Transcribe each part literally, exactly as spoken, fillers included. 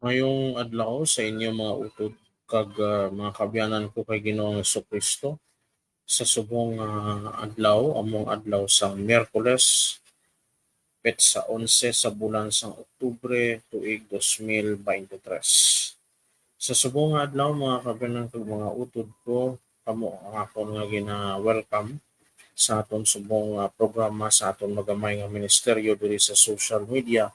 Mayong adlaw sa inyo, mga utod kag, ah, mga kaabyanan ko kay Ginoong Jesu-Cristo. Sa subong nga adlaw, among adlaw sang Miyerkules, petsa onse sa bulan sang Oktubre, tuig dos mil beintitres. Sa subong nga adlaw, mga kaabyanan kag mga utod ko, kamo ang akon nga gina-welcome sa aton subong nga programa sa aton magamay nga ministeryo diri sa social media.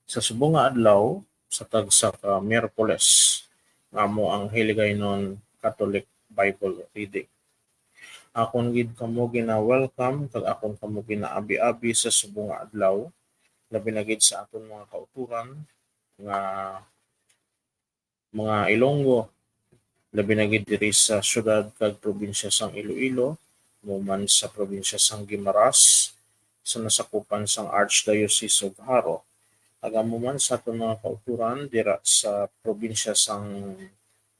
Sa subong nga adlaw, sa tagsa ka Miyerkules, nga amo ang Hiligaynon Catholic Bible Reading. Akon gid kamo gina-welcome kag akon kamo ginaabi-abi sa subong nga adlaw, labi na gid sa aton mga kautoran nga mga Ilonggo, labi na gid diri sa siyudad kag probinsya sang Iloilo, amo man sa probinsya sang Guimaras, sa nasakupan sang Archdiocese of Jaro, kag amo man sa aton mga kautoran dira sa probinsya sang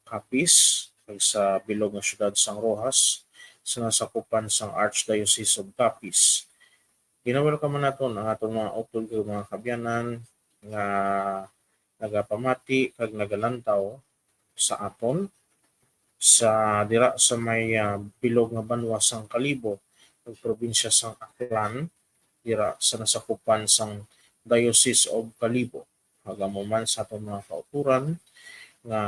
Capiz, kag sa bilog nga siyudad sang Roxas, sa nasakupan sang Archdiocese of Capiz. Gina-welcome man naton ang aton mga utod kag mga kaabyanan nga nagapamati kag nagalantaw sa aton sa dira sa may, ah, bilog nga banwa sang Kalibo, ug probinsya sang Aklan, dira sa nasakupan sang Diocese of Kalibo. Kag amo man sa aton mga kautoran nga,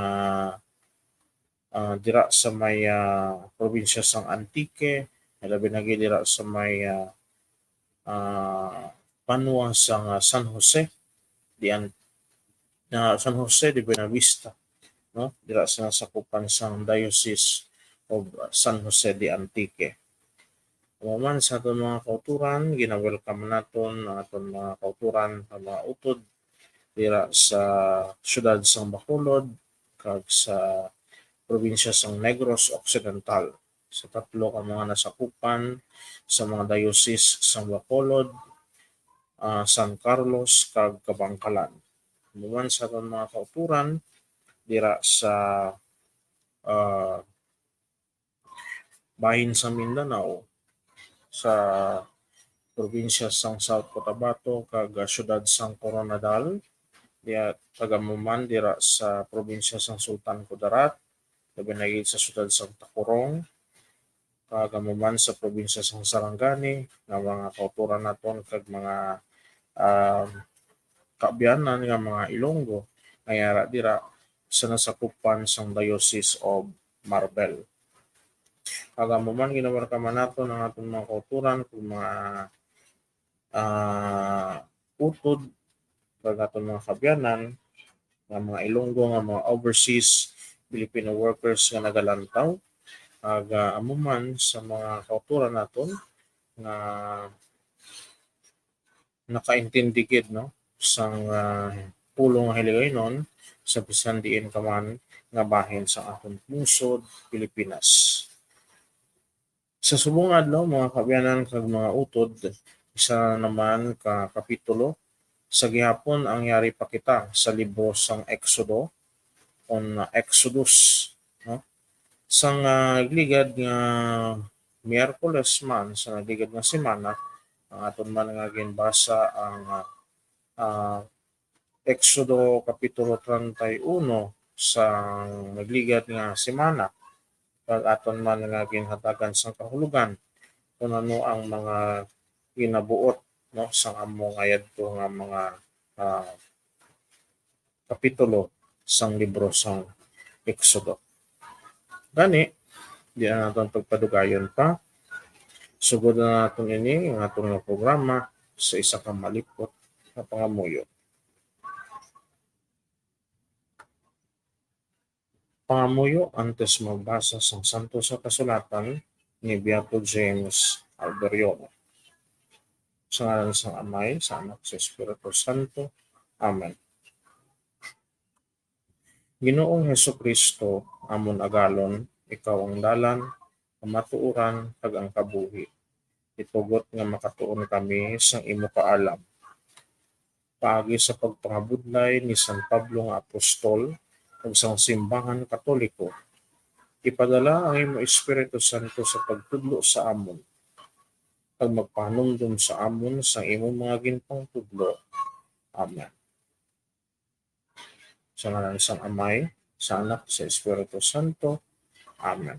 ah, dira sa may, ah, probinsya sang Antique, labi na gid dira sa may, ah, ah, banwa sang, ah, San Jose de An-, ah, San Jose de Buenavista, no? Dira sa nasakupan sang Diocese of San Jose de Antique. Amo man sa aton mga kautoran, gina-welcome naton ang aton mga kautoran nga mga utod dira sa siyudad sang Bacolod kag sa probinsya sang Negros Occidental, sa tatlo ka mga nasakupan sa mga diocese sang Bacolod, ah, San Carlos, kag Kabankalan. Amo man sa aton mga kautoran dira sa, ah, bahin sa Mindanao, sa probinsya sang South Cotabato kag, ah, siyudad sang Koronadal, diya, kag amo man dira sa probinsya sang Sultan Kudarat, labi na gid sa siyudad sang Tacurong, kag amo man sa probinsya sang Sarangani, nga mga kautoran naton kag mga, ah, kaabyanan nga mga Ilonggo nga yara dira sa nasakupan sang Diocese of Marbel. Kag amo man, gina-welcome man naton ang aton mga kautoran kag mga, ah, utod kag aton mga kaabyanan nga mga Ilonggo nga mga overseas Filipino workers nga nagalantaw. Kag, ah, amo man sa mga kautoran naton nga nakaintindi gid, no, sang, ah, pulong nga Hiligaynon sa bisan diin ka man nga bahin sang aton pungsod, Pilipinas. Sa subong nga adlaw, mga kaabyanan kag mga utod, isa naman ka kapitulo sa gihapon ang yari pa kita sa libro sang Exodo, on, ah, Exodus, no? Sang, ah, nagligad nga Miyerkules man, sa nagligad nga semana, ang aton man nga ginbasa ang, ah, ah, Exodo Kapitulo treinta y uno sa nagligad nga semana, kag aton man nga ginhatagan sang kahulogan kung ano ang mga ginabuot, no, sang amo nga yadto nga mga, ah, kapitulo sang libro sang Exodo. Gani, di na naton pagpadugayon pa. Sugod na naton ini, ang aton nga programa sa isa ka malipot nga pangamuyo. Pangamuyo antes magbasa sang Santos nga Kasulatan ni Beato James Alberione. Sa ngalan sang Amay, sa Anak, sa Espiritu Santo. Amen. Ginoong Jesu-Cristo, amon agalon, ikaw ang dalan, kamatuoran, kag ang kabuhi. Itugot nga makatuon kami sang imo kaalam. Paagi sa pagpangabudlay ni San Pablo nga apostol kag sang simbahan Katoliko, ipadala ang imo Espiritu Santo sa pagtudlo sa amon, kag magpahanumdom sa amon sang imo mga ginpangtudlo. Amen. Sa ngalan sang Amay, sa Anak, sa Espiritu Santo. Amen.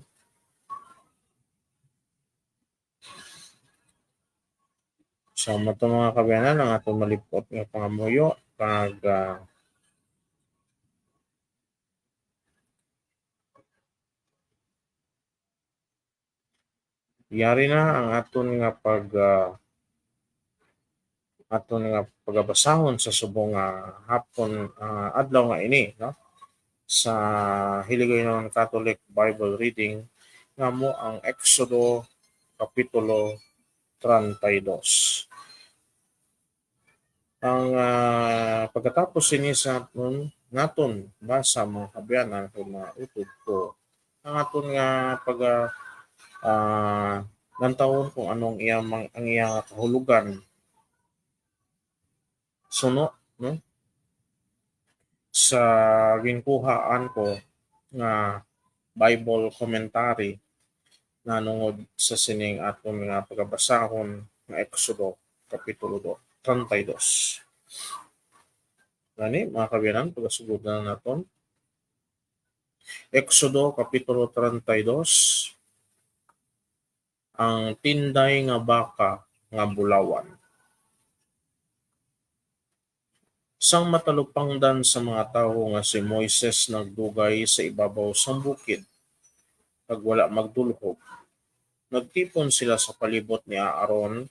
So, amo to, mga kaabyanan, ang aton malip-ot nga pangamuyo, pag, ah, yari na ang aton nga pag, ah, aton nga pagabasahon sa subong nga hapon, ah, adlaw nga ini, no? Sa Hiligaynon Catholic Bible Reading, nga amo ang Exodo Kapitulo treinta y dos. Ang, ah, pagkatapos sini sa aton, naton basa, mga kaabyanan, kag mga utod ko, ang aton nga pag, ah, ah, lantawon kung ano ang iya mang-, ang iya nga kahulugan. Suno, no? Sa ginkuhaan ko nga Bible commentary nanungod sa sining aton nga pagabasahon nga Exodo Kapitulo do, treinta y dos. Gani, mga kaabyanan, pagasugod na naton. Exodo Kapitulo treinta y dos, ang tinday nga baka nga bulawan. Sang matalupangdan sa mga tawo nga si Moises nagdugay sa ibabaw sang bukid, kag wala magdulhog, nagtipon sila sa palibot ni Aaron,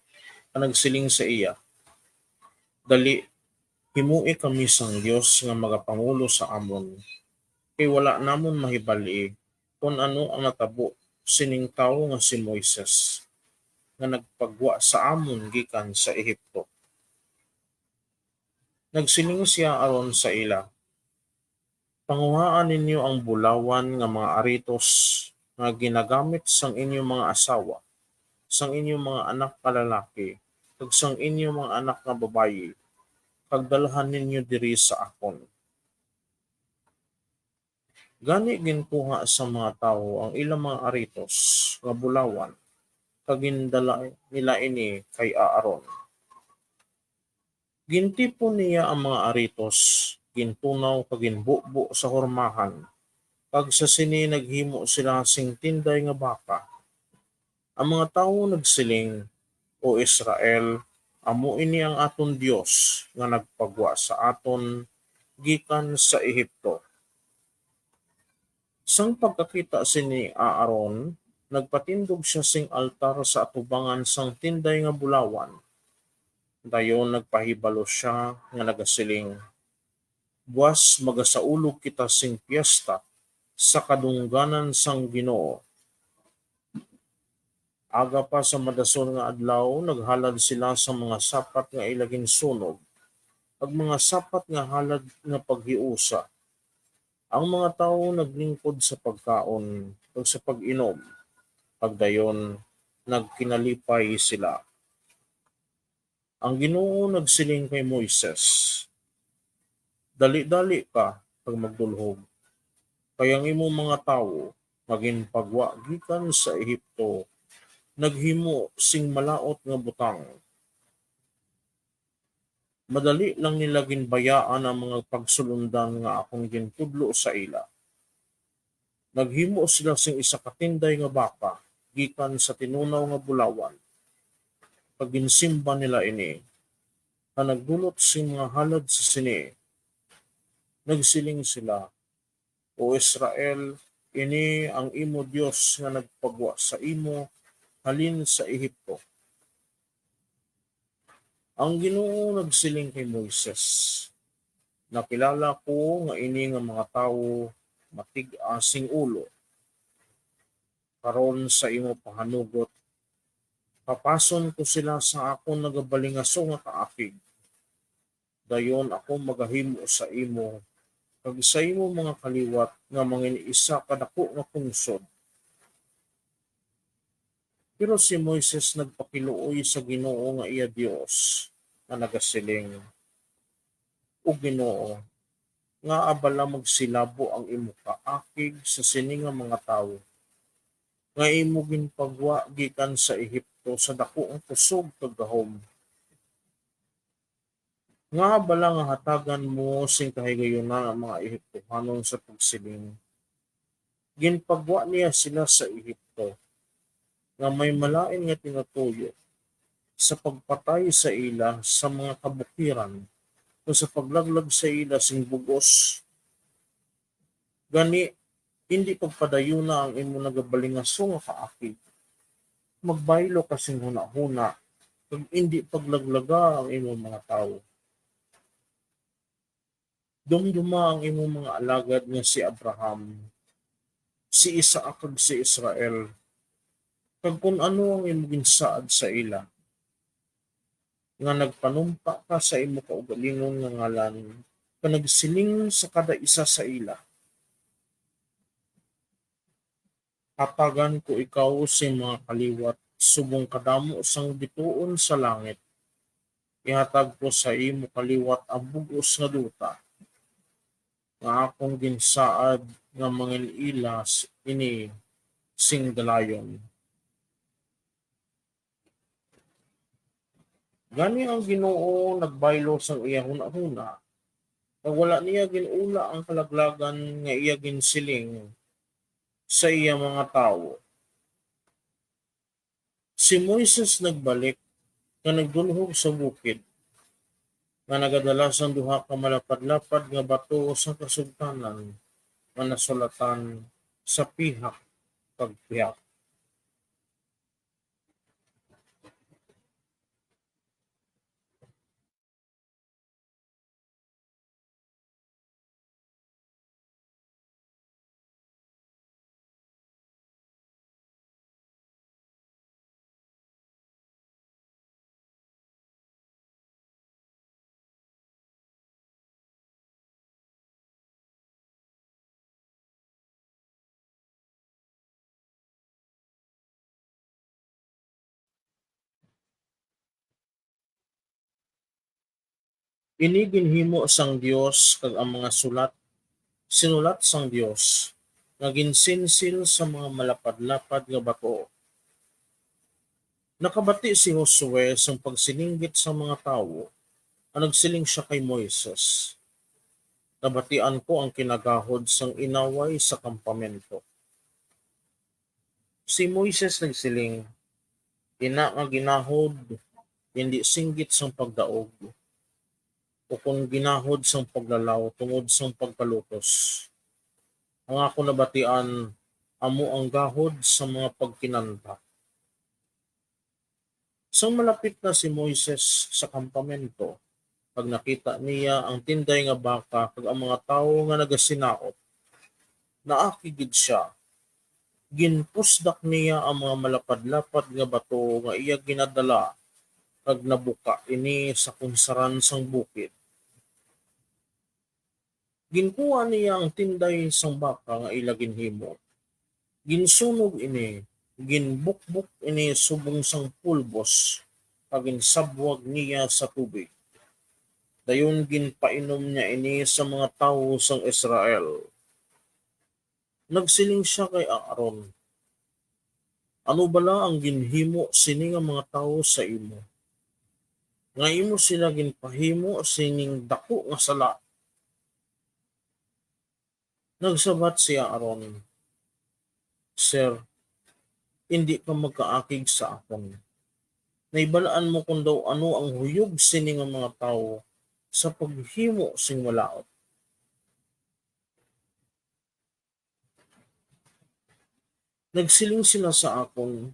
kag nagsiling sa iya, "Dali, himoi kami sang Dios nga magapangulo sa amon, kay wala namon mahibal-i kon ano ang natabo sining tawo nga si Moises, nga nagpagwa sa amon gikan sa Egipto." Nagsiling si Aaron sa ila, "Panguhaa ninyo ang bulawan nga mga aritos nga ginagamit sang inyo mga asawa, sang inyo mga anak nga lalaki, kag sang inyo mga anak nga babayi, kag dalhan ninyo diri sa akon." Gani ginkuha sa mga tawo ang ilang mga aritos nga bulawan, kag gindala nila ini kay Aaron. Gintipon niya ang mga aritos, gintunaw kag ginbubo sa hurmahan, kag sa sini naghimo sila sing tinday nga baka. Ang mga tawo nagsiling, "O Israel, amo ini ang aton Dios nga nagpagwa sa aton gikan sa Egipto." Sang pagkakita sini ni Aaron, nagpatindog sia sing altar sa atubangan sang tinday nga bulawan. Dayon nagpahibalo sia nga nagasiling, "Buas magasaulog kita sing piesta sa kadungganan sang Ginoo." Aga pa sa madason nga adlaw, naghalad sila sa mga sapat nga ila ginsunog, kag mga sapat nga halad nga paghiusa. Ang mga tawo naglingkod sa pagkaon kag sa pag-inom, kag dayon nagkinalipay sila. Ang Ginoo nagsiling kay Moises, "Dali-dali ka kag magdulhog, kay ang imo mga tawo nga ginpagwa gikan sa Egipto naghimo sing malaut nga butang. Madali lang nila ginbayaan ang mga pagsulondan nga akon gintudlo sa ila." Naghimo sila sing isa ka tinday nga baka gikan sa tinunaw nga bulawan, kag ginsimba nila ini. Ang nagdulot sing mga halad sa sini, nagsiling sila, "O Israel, ini ang imo Dios nga nagpagwa sa imo halin sa Egipto." Ang Ginoo nagsiling kay Moises, "Nakilala ko nga ini nga mga tawo matig-a sing ulo. Karon sa imo pahanugot, papason ko sila sa akon nagabalingaso nga kaakig. Dayon ako magahimo sa imo kag sa imo mga kaliwat nga mangin-isa ka dako nga pungsod." Pero si Moises nagpakiluoy sa Ginoo nga iya Dios, nga nagasiling, "O Ginoo, ngaa bala magsilabo ang imo kaakig sa sini nga mga tawo, nga imo ginpagwa gikan sa Egipto sa dako nga kusog kag gahom? Ngaa bala nga hatagan mo sing kahigayunan ang mga Ehiptohanon sa pagsiling, "Ginpagwa niya sila sa Ehipto, nga may malain nga tinatuyo, sa pagpatay sa ila sa mga kabukiran, kag sa paglaglag sa ila sing bug-os"? Gani, indi pagpadayuna ang imo nagabalingaso nga kaakig. Magbaylo ka sing hunahuna, kag indi paglaglaga ang imo mga tawo. Dumduma ang imo mga alagad nga si Abraham, si Isaac, kag si Israel, kag kon ano ang imo ginsaad sa ila, nga nagpanumpa ka sa imo kaugalingon nga ngalan, kag nagsiling sa kada isa sa ila, "Hatagan ko ikaw sing mga kaliwat subong kadamo sang bituon sa langit. Ihatag ko sa imo kaliwat ang bug-os nga duta, nga akon ginsaad nga mangin-ila ini sing dalayon." Gani ang Ginoo nagbaylo sang iya hunahuna, kag wala niya gin-ula ang kalaglagan nga iya ginsiling sa iya mga tawo. Si Moises nagbalik nga nagdunhog sa bukid, nga nagadala sang duha ka malapad-lapad nga bato sang kasugtanan nga nasulatan sa pihak kag pihak. Ini ginhimo sang Dios, kag ang mga sulat sinulat sang Dios nga ginsinsil sa mga malapad-lapad nga bato. Nakabati si Josue sang pagsilinggit sang mga tawo, nga nagsiling sia kay Moises, "Nabatian ko ang kinagahod sang inaway sa kampamento." Si Moises nagsiling, "Ina nga ginahod, indi singgit sang pagdaog, ukon ginahod sang paglalaw tungod sang pagkalutos. Ang akon nabatian amo ang gahod sa mga pagkinanta." Sang malapit na si Moises sa kampamento, kag nakita niya ang tinday nga baka kag ang mga tawo nga nagasinaot, naakig gid sia. Ginpusdak niya ang mga malapad-lapad nga bato nga iya ginadala, kag nabuka ini sa kunsaran sang bukid. Ginkuha niya ang tinday sang baka nga ila ginhimo. Ginsunog ini, ginbukbok ini subong sang pulbos, kag ginsabwag niya sa tubig. Dayon ginpainom niya ini sa mga tawo sang Israel. Nagsiling sia kay Aaron, "Ano bala ang ginhimo sini nga mga tawo sa imo, nga imo sila ginpahimo sining daku nga sala?" Nagsabat si Aaron, "Sir, indi ka magkaakig sa akon. Nahibalaan mo kon daw ano ang huyog sini nga mga tawo sa paghimo sing malaut." Nagsiling sila sa akon,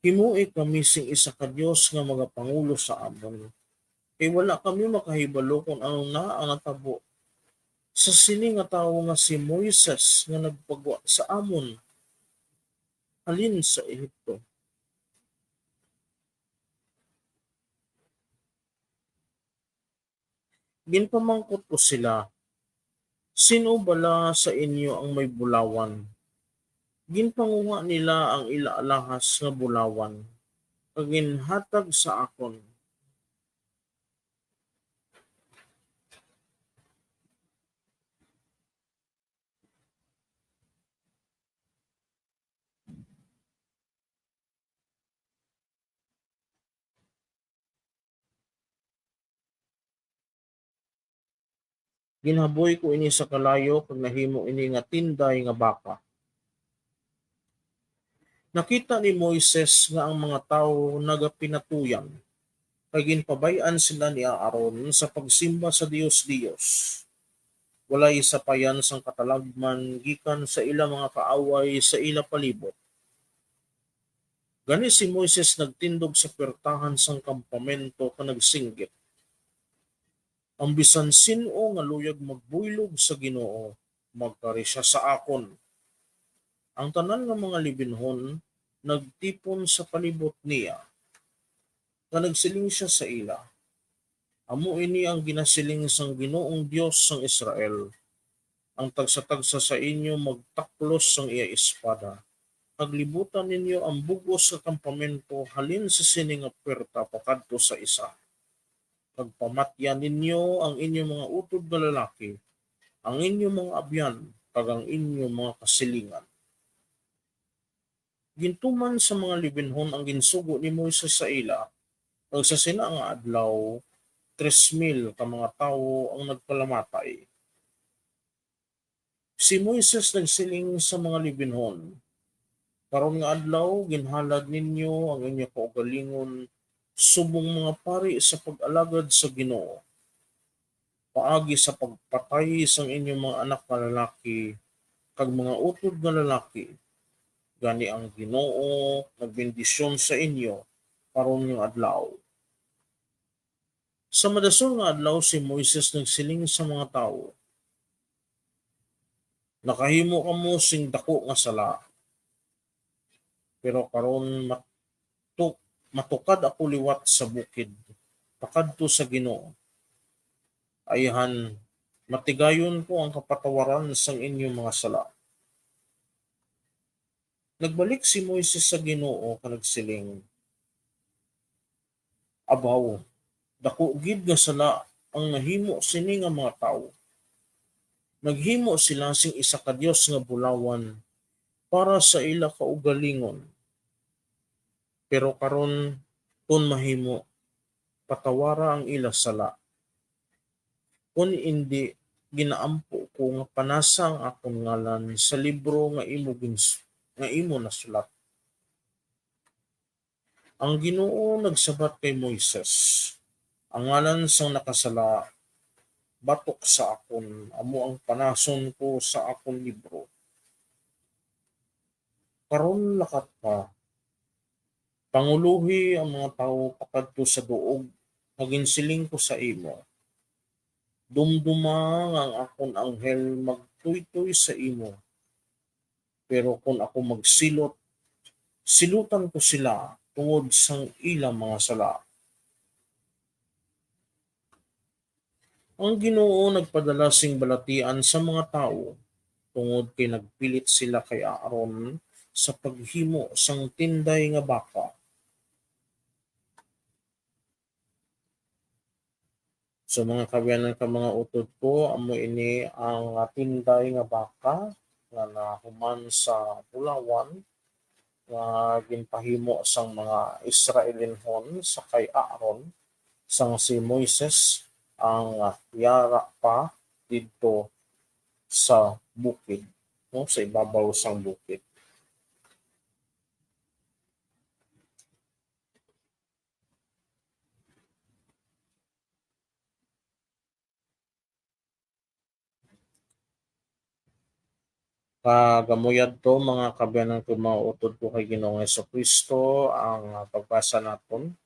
"Himoi kami sing isa ka dios nga magapangulo sa amon, kay wala kami makahibalo kon ano na ang natabo sa sini nga tawo nga si Moises nga nagpagwa sa amon halin sa Egipto." Ginpamangkot ko sila, "Sin-o bala sa inyo ang may bulawan?" Ginpanguha nila ang ila alahas nga bulawan kag ginhatag sa akon. Ginhaboy ko ini sa kalayo kag nahimo ini nga tinday nga baka. Nakita ni Moises nga ang mga tawo nagapinatuyan, kag ginpabay-an sila ni Aaron sa pagsimba sa dios-dios. Walay sapayan sang katalagman gikan sa ila mga kaaway sa ila palibot. Gani si Moises nagtindog sa puwertahan sang kampamento kag nagsinggit, "Ang bisan sin-o nga luyag magbuylog sa Ginoo, magkari sia sa akon." Ang tanan nga mga Levinhon nagtipon sa palibot niya, nga nagsiling sia sa ila, "Amo ini ang ginasiling sang Ginoong Dios sang Israel, 'Ang tagsa-tagsa sa inyo magtaklos sang iya espada, kag libutan ninyo ang bug-os nga kampamento halin sa sini nga puwerta pakadto sa isa, kag pamatyan ninyo ang inyo mga utod nga lalaki, ang inyo mga abyan, kag ang inyo mga kasilingan." Gintuman sa mga Levinhon ang ginsugo ni Moises sa ila, kag sa sina nga adlaw, tres mil ka mga tawo ang nagpalamatay. Si Moises nagsiling sa mga Levinhon, "Karon nga adlaw, ginhalad ninyo ang inyo kaugalingon subong mga pari sa pag-alagad sa Ginoo, paagi sa pagpatay sang inyo mga anak nga lalaki kag mga utod nga lalaki. Gani ang Ginoo nagbendisyon sa inyo karon nga adlaw." Sa madason nga adlaw, si Moises nagsiling sa mga tawo, "Nakahimo kamo sing daku nga sala, pero karon matu-, matukad ako liwat sa bukid pakadto sa Ginoo. Ayhan, matigayon ko ang kapatawaran sang inyo mga sala." Nagbalik si Moises sa Ginoo kag nagsiling, "Abaw, daku gid nga sala ang nahimo sini nga mga tawo. Naghimo sila sing isa ka dios nga bulawan para sa ila kaugalingon. Pero karon, kon mahimo, patawara ang ila sala. Kon indi, ginaampo ko nga panasa ang akon ngalan sa libro nga imo gins-, nga imo nasulat." Ang Ginoo nagsabat kay Moises, "Ang ngalan sang nakasala batok sa akon amo ang panason ko sa akon libro. Karon lakat pa, pangulohi ang mga tawo pakadto sa duog nga ginsiling ko sa imo. Dumduma nga ang akon anghel magtuytoy sa imo. Pero kon ako magsilot, silutan ko sila tungod sang ila mga sala." Ang Ginoo nagpadala sing balatian sa mga tawo, tungod kay nagpilit sila kay Aaron sa paghimo sang tinday nga baka. So, mga kaabyanan kag mga utod ko, amo ini ang, ah, tinday nga baka nga nahuman sa bulawan nga ginpahimo sang mga Israelinhon sa kay Aaron, sang si Moises ang, ah, yara pa didto sa bukid, no, sa ibabaw sang bukid. Kagamuyad to, mga kaabyanan ko, mga utod ko kay Ginoong Jesu-Cristo, ang, ah, pagbasa naton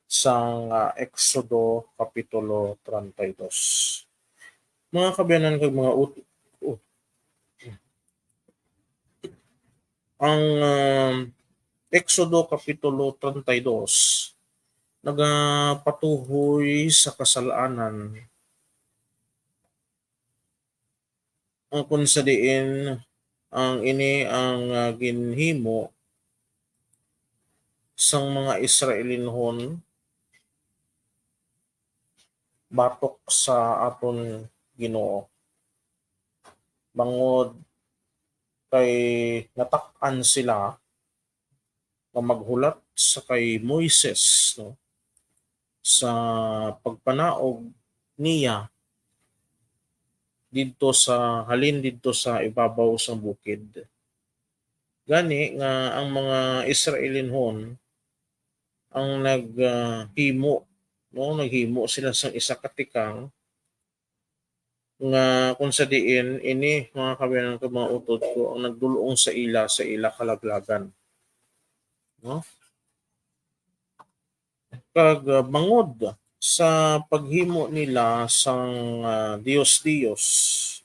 sang, ah, Exodo Kapitulo treinta y dos. Mga kaabyanan kag mga ut-, oh. Ang, ah, Exodo Kapitulo treinta y dos nagapatuhoy sa kasalanan, ang kung sa diin ang ini ang, ah, ginhimo sang mga Israelinhon batok sa aton Ginoo. Bangod kay natak-an sila nga maghulat sa kay Moises, no, sa pagpanaog niya didto sa, halin didto sa ibabaw sang bukid. Gani nga ang mga Israelinhon ang nag, ah, himo, no? Naghimo sila sang isa ka tikang nga kung sa diin ini, mga kaabyanan kag mga utod ko, ang nagdul-ong sa ila, sa ila kalaglagan. No? Kag, ah, bangod sa paghimo nila sang, ah, dios-dios,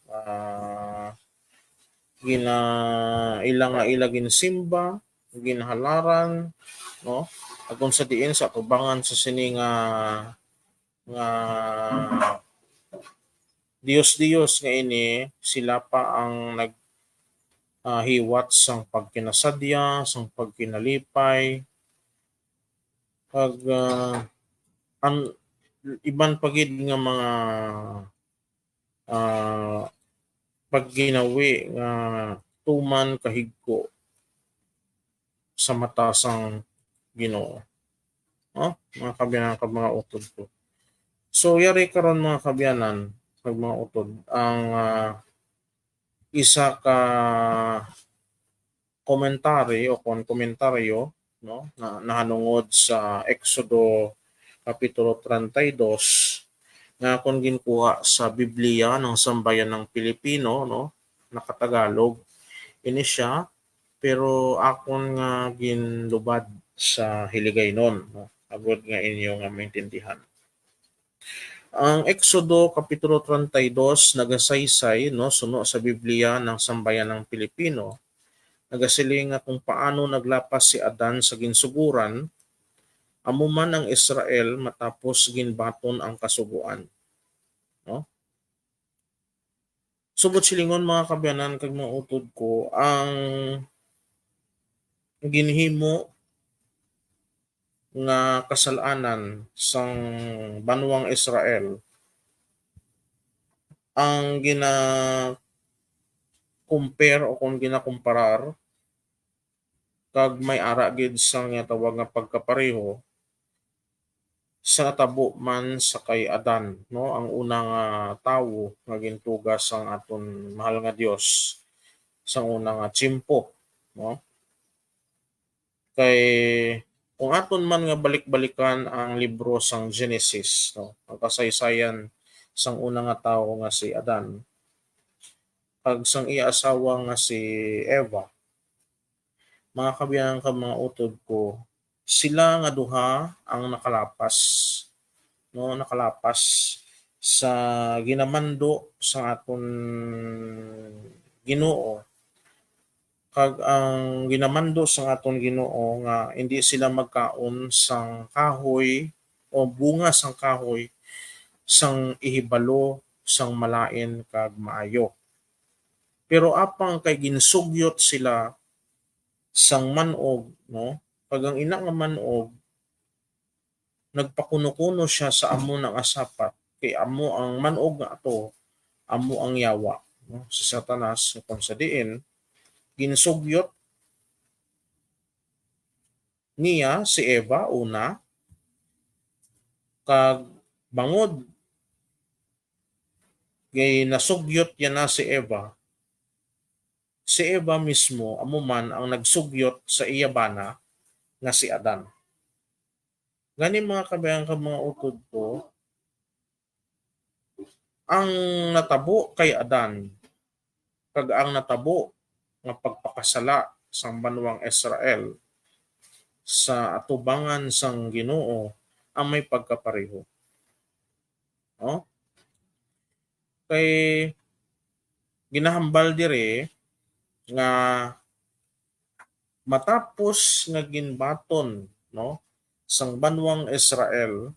ah, gina-, ila nga ila ginsimba, ginhalaran, no? Kag kung sa diin sa atubangan sa sini nga, nga dios-dios nga ini, sila pa ang nag, ah, hiwat sang pagkinasadya, sang pagkinalipay, kag, ah, ang iban pa gid nga mga, ah, pagginawi nga tuman kahigko sa mata sang Ginoo. No? Mga kaabyanan kag mga utod ko. So, yari karon, mga kaabyanan kag mga utod, ang, ah, isa ka commentary o kon komentaryo, no, na nahanungod sa Exodo Kapitulo treinta y dos, nga akon ginkuha sa Biblia ng Sambayan ng Pilipino, no, nakatagalog ini siya, pero akon nga ginlubad sa Hiligaynon, no, agod nga inyo nga maintindihan. Ang Exodo Kapitulo treinta y dos nagasaysay, no, suno sa Biblia ng Sambayan ng Pilipino, nagasiling nga kung paano naglapas si Adan sa ginsuguran, amo man ang Israel matapos ginbaton ang Kasugoan. No? Subot silingon, mga kaabyanan kag mga utod ko, ang ginhimo nga kasal-anan sang banwang Israel ang gina-compare o kung ginakumparar kag may ara gid sang ginatawag nga pagkapareho sa natabo man sa kay Adan, no, ang una nga tawo nga gintuga sang aton mahal nga Dios sang una nga tiyempo, no? Kay kung aton man nga balik-balikan ang libro sang Genesis, no, ang kasaysayan sang una nga tawo nga si Adan kag sang iya asawa nga si Eva, mga kaabyanan kag mga utod ko, sila nga duha ang nakalapas, no, nakalapas sa ginamando sang aton Ginoo, kag ang ginamando sang aton Ginoo nga indi sila magkaon sang kahoy o bunga sang kahoy sang ihibalo sang malain kag maayo. Pero apang kay ginsugyot sila sang man-og, no? Kag ang ina nga man-og nagpakuno-kuno siya sa amo nga sapat, kay amo ang man-og nga ato, amo ang yawa, no? Si Satanas, kung sa diin ginsugyot niya si Eva una, kag bangod kay nasugyot niya na si Eva, si Eva mismo amo man ang nagsugyot sa iya bana nga si Adan. Gani, mga kaabyanan kag mga utod ko, ang natabo kay Adan kag ang natabo nga pagpakasala sang banwang Israel sa atubangan sang Ginoo ang may pagkapareho. No? Kay ginahambal diri nga matapos nga ginbaton, no, sang banwang Israel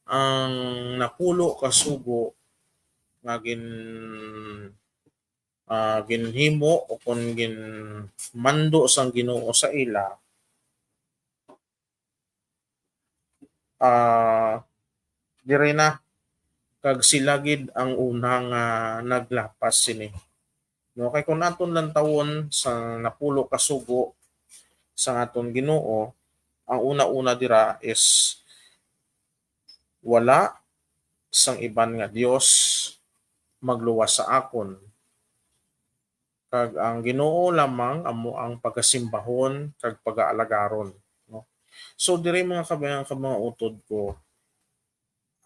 ang napulo ka sugo nga gin, ah, ginhimo o kon ginmando sang Ginoo sa ila, ah, diri na, kag sila gid ang una nga naglapas sini. No, kay kung aton lantawon sa napulo ka sugo sang aton Ginoo, ang una-una dira is wala sang iban nga dios, magluwas sa akon, kag ang Ginoo lamang amo ang pagasimbahon kag pagaalagarun, no? So, diri, mga kabayan kag mga utod ko,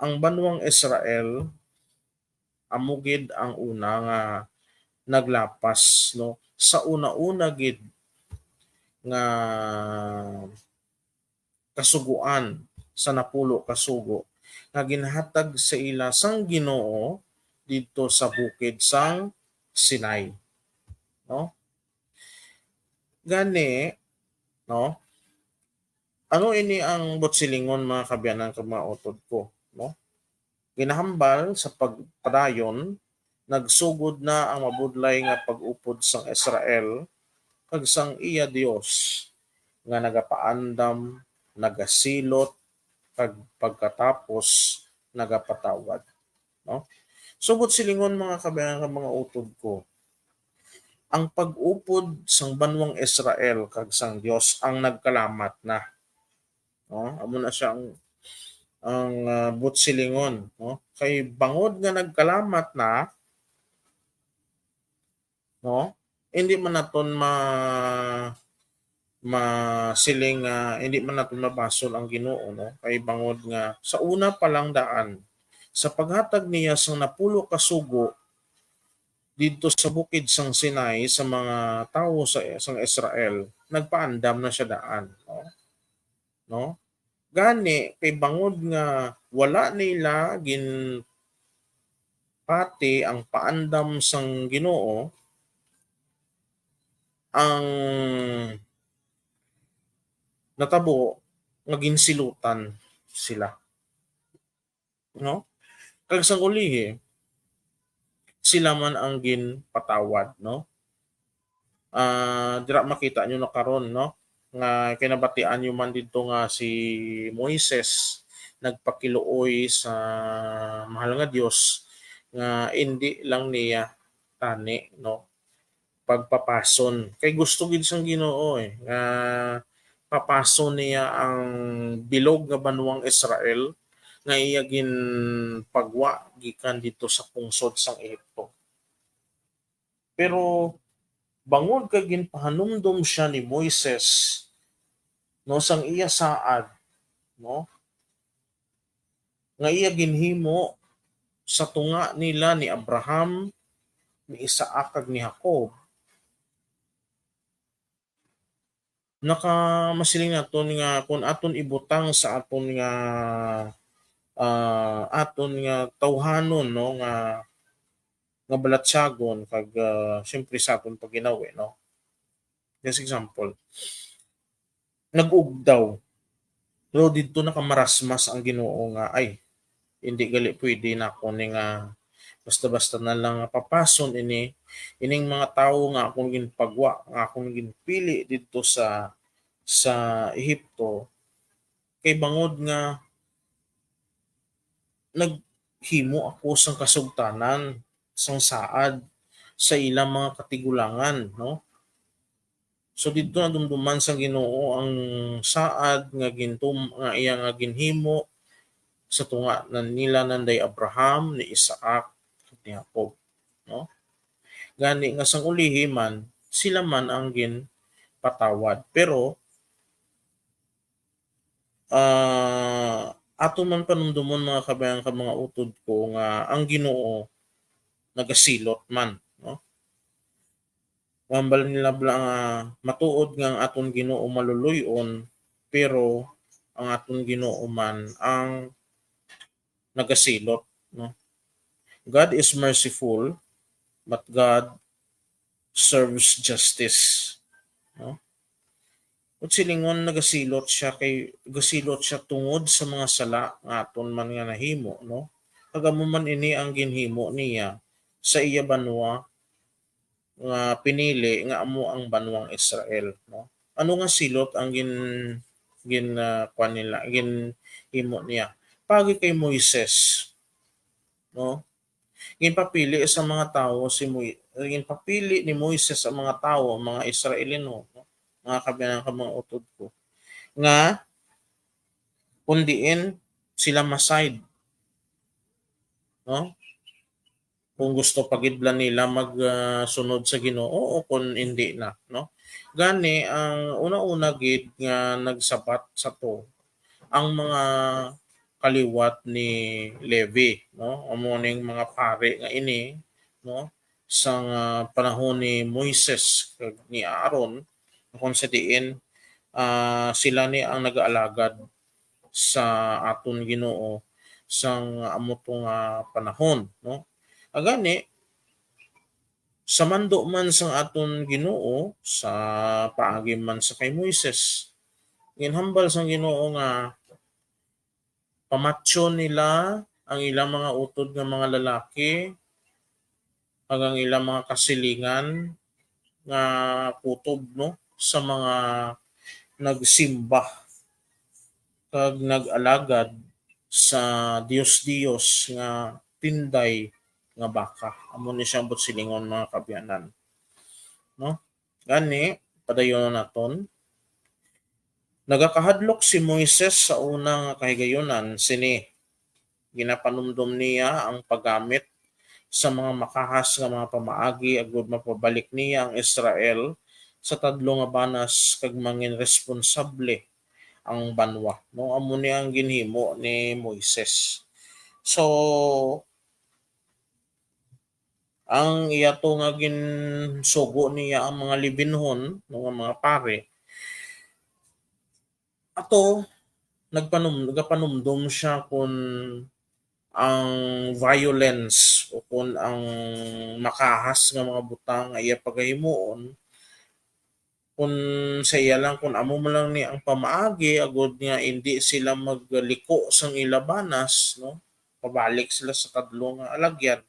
ang banwang Israel amo gid ang una nga naglapas, no, sa una-una gid nga kasugoan sa napulo ka sugo nga ginhatag sa ila sang Ginoo didto sa bukid sang Sinai, no? Gani, no? Ano ini ang butsilingon, mga kaabyanan kag mga utod ko, no? Ginahambal sa pagpadayon, nagsugod na ang mabudlay nga pag-upod sang Israel kag sang iya Dios, nga nagapaandam, nagasilot, kag pagkatapos nagapatawad, no? So, butsilingon, mga kaabyanan kag mga utod ko, ang pag-upod sang banwang Israel kag sang Dios ang nagkalamat na. No? Amo na siya ang, ang, ah, butsilingon, no? Kay bangod nga nagkalamat na, no? Hindi man naton ma-, masiling nga hindi man naton mabasol ang Ginoo, no? Kay bangod nga sa una pa lang daan, sa paghatag niya sang napulo ka sugo didto sa bukid sang Sinai sa mga tawo sa, sang Israel, nagpaandam na siya daan, no? No? Gani, kay bangod nga wala nila ginpati ang paandam sang Ginoo, ang natabo nga ginsilutan sila, no? Kag sang ulihi, sila man ang ginpatawad, no? Ah, dira makita nyo na karon, no, nga kinabatian nyo man didto nga si Moises nagpakiluoy sa mahal nga Dios nga indi lang niya tani, no, pagpapason. Kay gusto gid sang Ginoo, eh, nga papason niya ang bilog nga banwang Israel nga iya ginpagwa gikan didto sa pungsod sang Ehipto. Pero bangod kay ginpahanumdom siya ni Moises, no, sang iya saad, no, nga iya ginhimo sa tunga nila ni Abraham, ni Isaac, kag ni Jacob, naka-, masiling naton nga kung aton ibutang sa aton nga, ah, aton nga tawhanon, no, nga, nga balatyagon kag, ah, siyempre sa aton pagginawi, no. Just example, nag-ugdaw. Pero didto nakamarasmas ang Ginoo nga, "Ay, hindi gali pwede na ako ni nga basta-basta na lang nga papason ini, ining mga tawo nga akong ginpagwa, nga akong ginpili didto sa, sa Ehipto, kay bangod nga naghimo ako sang kasugtanan, sang saad sa ilang mga katigulangan," no? So, didto nadumduman sang Ginoo ang saad nga gintum-, nga iya nga ginhimo sa tunga na nila nanday Abraham, ni Isaac, kag ni Jacob, no? Gani nga sang ulihi man, sila man ang ginpatawad. Pero, ah, ato man panumdumon, mga kabayan kag mga utod ko, nga ang Ginoo nagasilot man, no? Hambal nila bala nga matuod nga ang aton Ginoo maluluy-on, pero ang aton Ginoo man ang nagasilot, no? God is merciful, but God serves justice, no? Ug silingon, nagasilot siya kay, gasilot siya tungod sa mga sala nga aton man nga nahimo, no? Kag amo man ini ang ginhimo niya sa iya banwa nga pinili, nga amo ang banwang Israel, no? Ano nga silot ang gin-, gin-, ah, kuwan nila, ginhimo niya? Paagi kay Moises, no? Ginpapili sa mga tawo si Moy-, ginpapili ni Moises ang mga tawo, ang mga Israelino, no? Mga kabayan kag mga utod ko, nga kung diin sila ma-side, no? kung gusto pa gid bala nila mag, ah, sunod sa Ginoo o kung hindi na, no? Gani, ang una-una gid nga nagsabat sa to, ang mga kaliwat ni Levi, no? Amo ning mga pari nga ini, no? Sang, ah, panahon ni Moises kag ni Aaron, kung sa diin, ah, sila ni ang nag-aalagad sa aton Ginoo sang amo to nga panahon, no? Agani, sa mando man sang aton Ginoo, sa paagi man sa kay Moises, ginhambal sang Ginoo nga pamatyon nila ang ilang mga utod nga mga lalaki, kag ang ilang mga kasilingan nga kutob, no, sa mga nagsimba kag nag-alagad sa dios-dios nga tinday nga baka. Amo ni siya ang buot silingon, mga kaabyanan. No? Gani, padayonon naton. Nagakahadlok si Moises sa una nga kahigayunan sini. Ginapanumdom niya ang paggamit sa mga makahas nga mga pamaagi agud mapabalik niya ang Israel sa tadlo nga banas kag mangin responsable ang banwa. No, amo ni ang ginhimo ni Moises. So, ang iya to nga ginsugo niya ang mga Levinhon, no, nga mga pari, ato nagpanum-, nagapanumdom siya kun ang violence o kun ang makahas nga mga butang nga iya pagahimuon, kun sa iya lang, kun amo man lang ni ang pamaagi, agud nga indi sila magliko sang ila banas, no? Pabalik sila sa tadlo nga alagyan,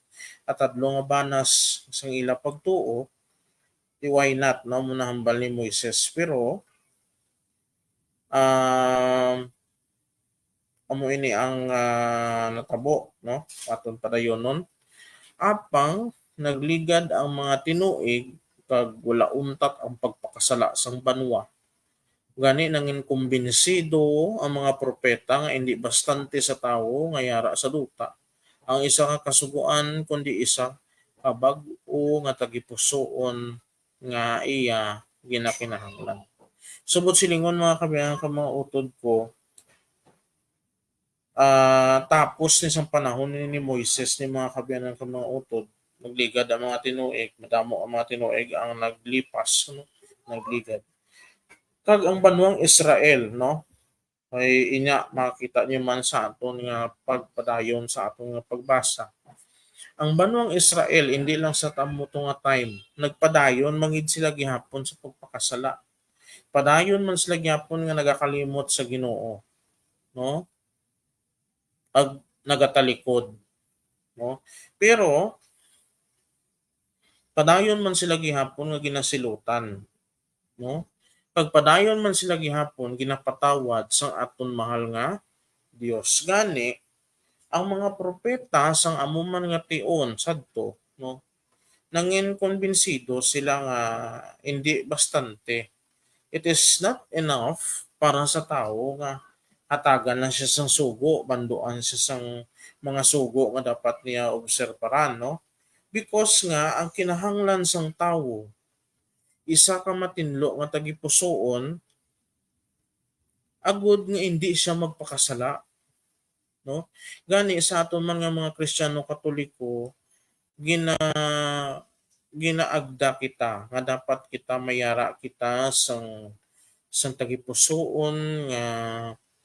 at tadlo nga banas sang ila pagtuo, di why not, no? Amo na hambal ni Moises. Pero, um, amo ini ang, ah, natabo, no? Aton padayonon. Apang nagligad ang mga tinuig, kag wala untat ang pagpakasala sang banwa. Gani, nangin kumbinsido ang mga propeta nga indi bastante sa tawo nga yara sa duta ang isa ka kasugoan, kundi isa ka bag-o nga tagipusoon nga iya ginakinahanglan. Subot silingon, mga kaabyanan kag mga utod ko, ah, tapos ni sang panahon ni, ni Moises ni, mga kaabyanan kag mga utod, nagligad ang mga tinuig, madamo ang mga tinuig ang naglipas, no? Nagligad. Kag ang banwang Israel, no? Ay, inya, makita niyo man sa aton nga pagpadayon sa aton nga pagbasa. Ang banwang Israel, hindi lang sa tamo to nga time, nagpadayon man gid sila gihapon sa pagpakasala. Padayon man sila gihapon nga nagakalimot sa Ginoo, no? Ag nagatalikod, no? Pero padayon man sila gihapon nga ginasilutan, no? Pagpadayon man sila gihapon ginapatawad sang aton mahal nga Dios. Gani, ang mga propeta sang amo man nga tion sadto, no, nangin kumbinsido sila nga indi bastante. It is not enough para sa tawo nga hatagan lang siya sang sugo, banduan siya sang mga sugo nga dapat niya obserbaran, no? Because nga ang kinahanglan sang tawo, isa ka matinlo nga tagipusoon, agud nga indi siya magpakasala, no? Gani, sa aton man nga mga Kristiyano Katoliko, gina-, ginaagda kita nga dapat kita mayara kita sang, sang tagipusoon nga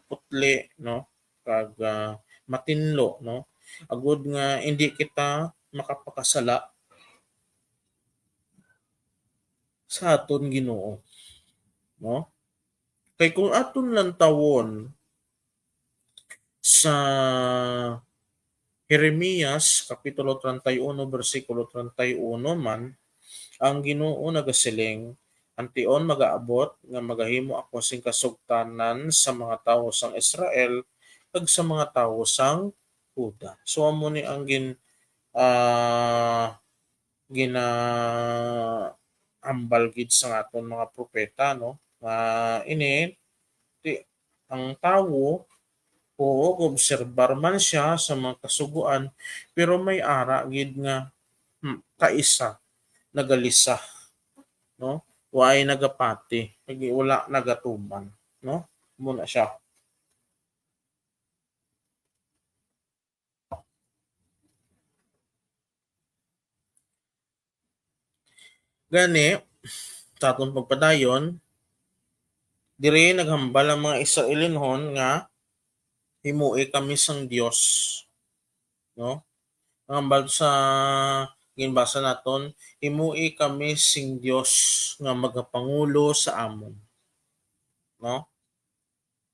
putli, no? Kag, ah, matinlo, no? Agud nga indi kita makapakasala sa aton Ginoo, no? Kay kung aton lantawon sa Jeremias Kapitulo treinta y uno, bersikulo treinta y uno man, ang Ginoo nagasiling, "Ang tion magaabot nga magahimo ako sing kasugtanan sa mga tawo sang Israel kag sa mga tawo sang Juda." So, amo ni ang gin-, ah, ginahambal gid sang aton mga propeta, no? Nga ini, ti-, ang tawo, oo, obserbar man siya sa mga kasugoan, pero may ara gid nga kaisa, nagalisa, no? Waay nagapati, kag wala nagatuman, no? Muna siya. Gani, sa aton pagpadayon, diri naghambal ang mga Israelinhon nga, "Himui kami sang Dios." No? Ang hambal sa ginbasa naton, "Himui kami sing Dios nga magapangulo sa amon." No?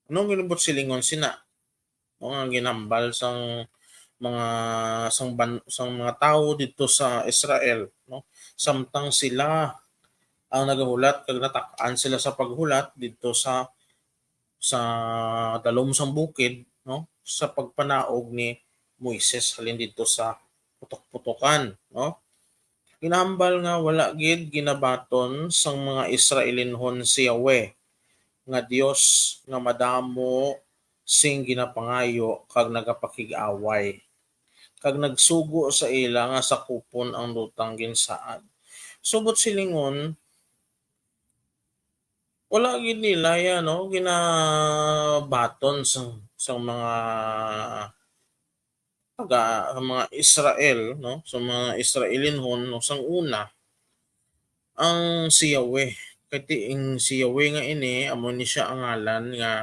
Anong ginbuot silingon sina? No, ang ginhambal sang mga, sang ban-, sang mga tawo didto sa Israel, no? Samtang sila ang nagahulat kag natak-an sila sa paghulat didto sa, sa dalom sang bukid, no? Sa pagpanaog ni Moises halin didto sa putok-putokan, no? Ginahambal nga wala gid ginabaton sang mga Israelinhon si Yahweh nga Dios nga madamo sing ginapangayo kag nagapakig-away, kag nagsugo sa ila nga sakupon ang dutang ginsaad. Subot silingon, wala gid nila ya, no, ginabaton sang, sang mga taga, ang mga Israel, no, sa mga Israelinhon, no, sang una, ang si Yahweh. Kay ti-, ang si Yahweh nga ini, amo ni siya ang ngalan nga,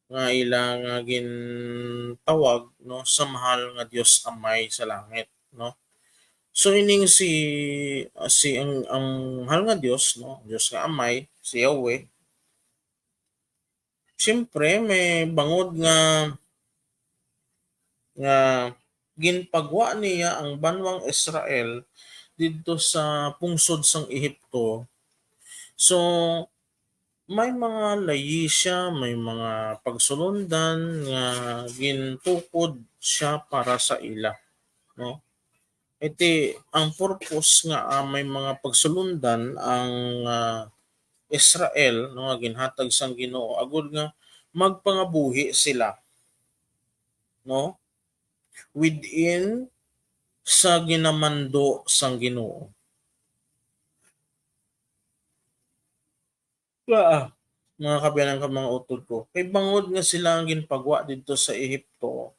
nga ila nga gintawag, no, sa mahal nga Dios Amay sa langit, no. So, ining si, si ang, ang mahal nga Dios, no, Dios nga Amay, si Yahweh, siyempre, may bangod nga, nga ginpagwa niya ang banwang Israel didto sa pungsod sang Ehipto. So, may mga layi siya, may mga pagsulundan nga gintukod siya para sa ila, no? Iti ang purpose nga, ah, may mga pagsulundan ang, ah, Israel, no, nga ginhatag sang Ginoo, agud nga magpangabuhi sila, no, within sa ginamando sang Ginoo. Wa, ah, mga kaabyanan kag mga utod ko, kay bangod nga sila ang ginpagwa didto sa Ehipto,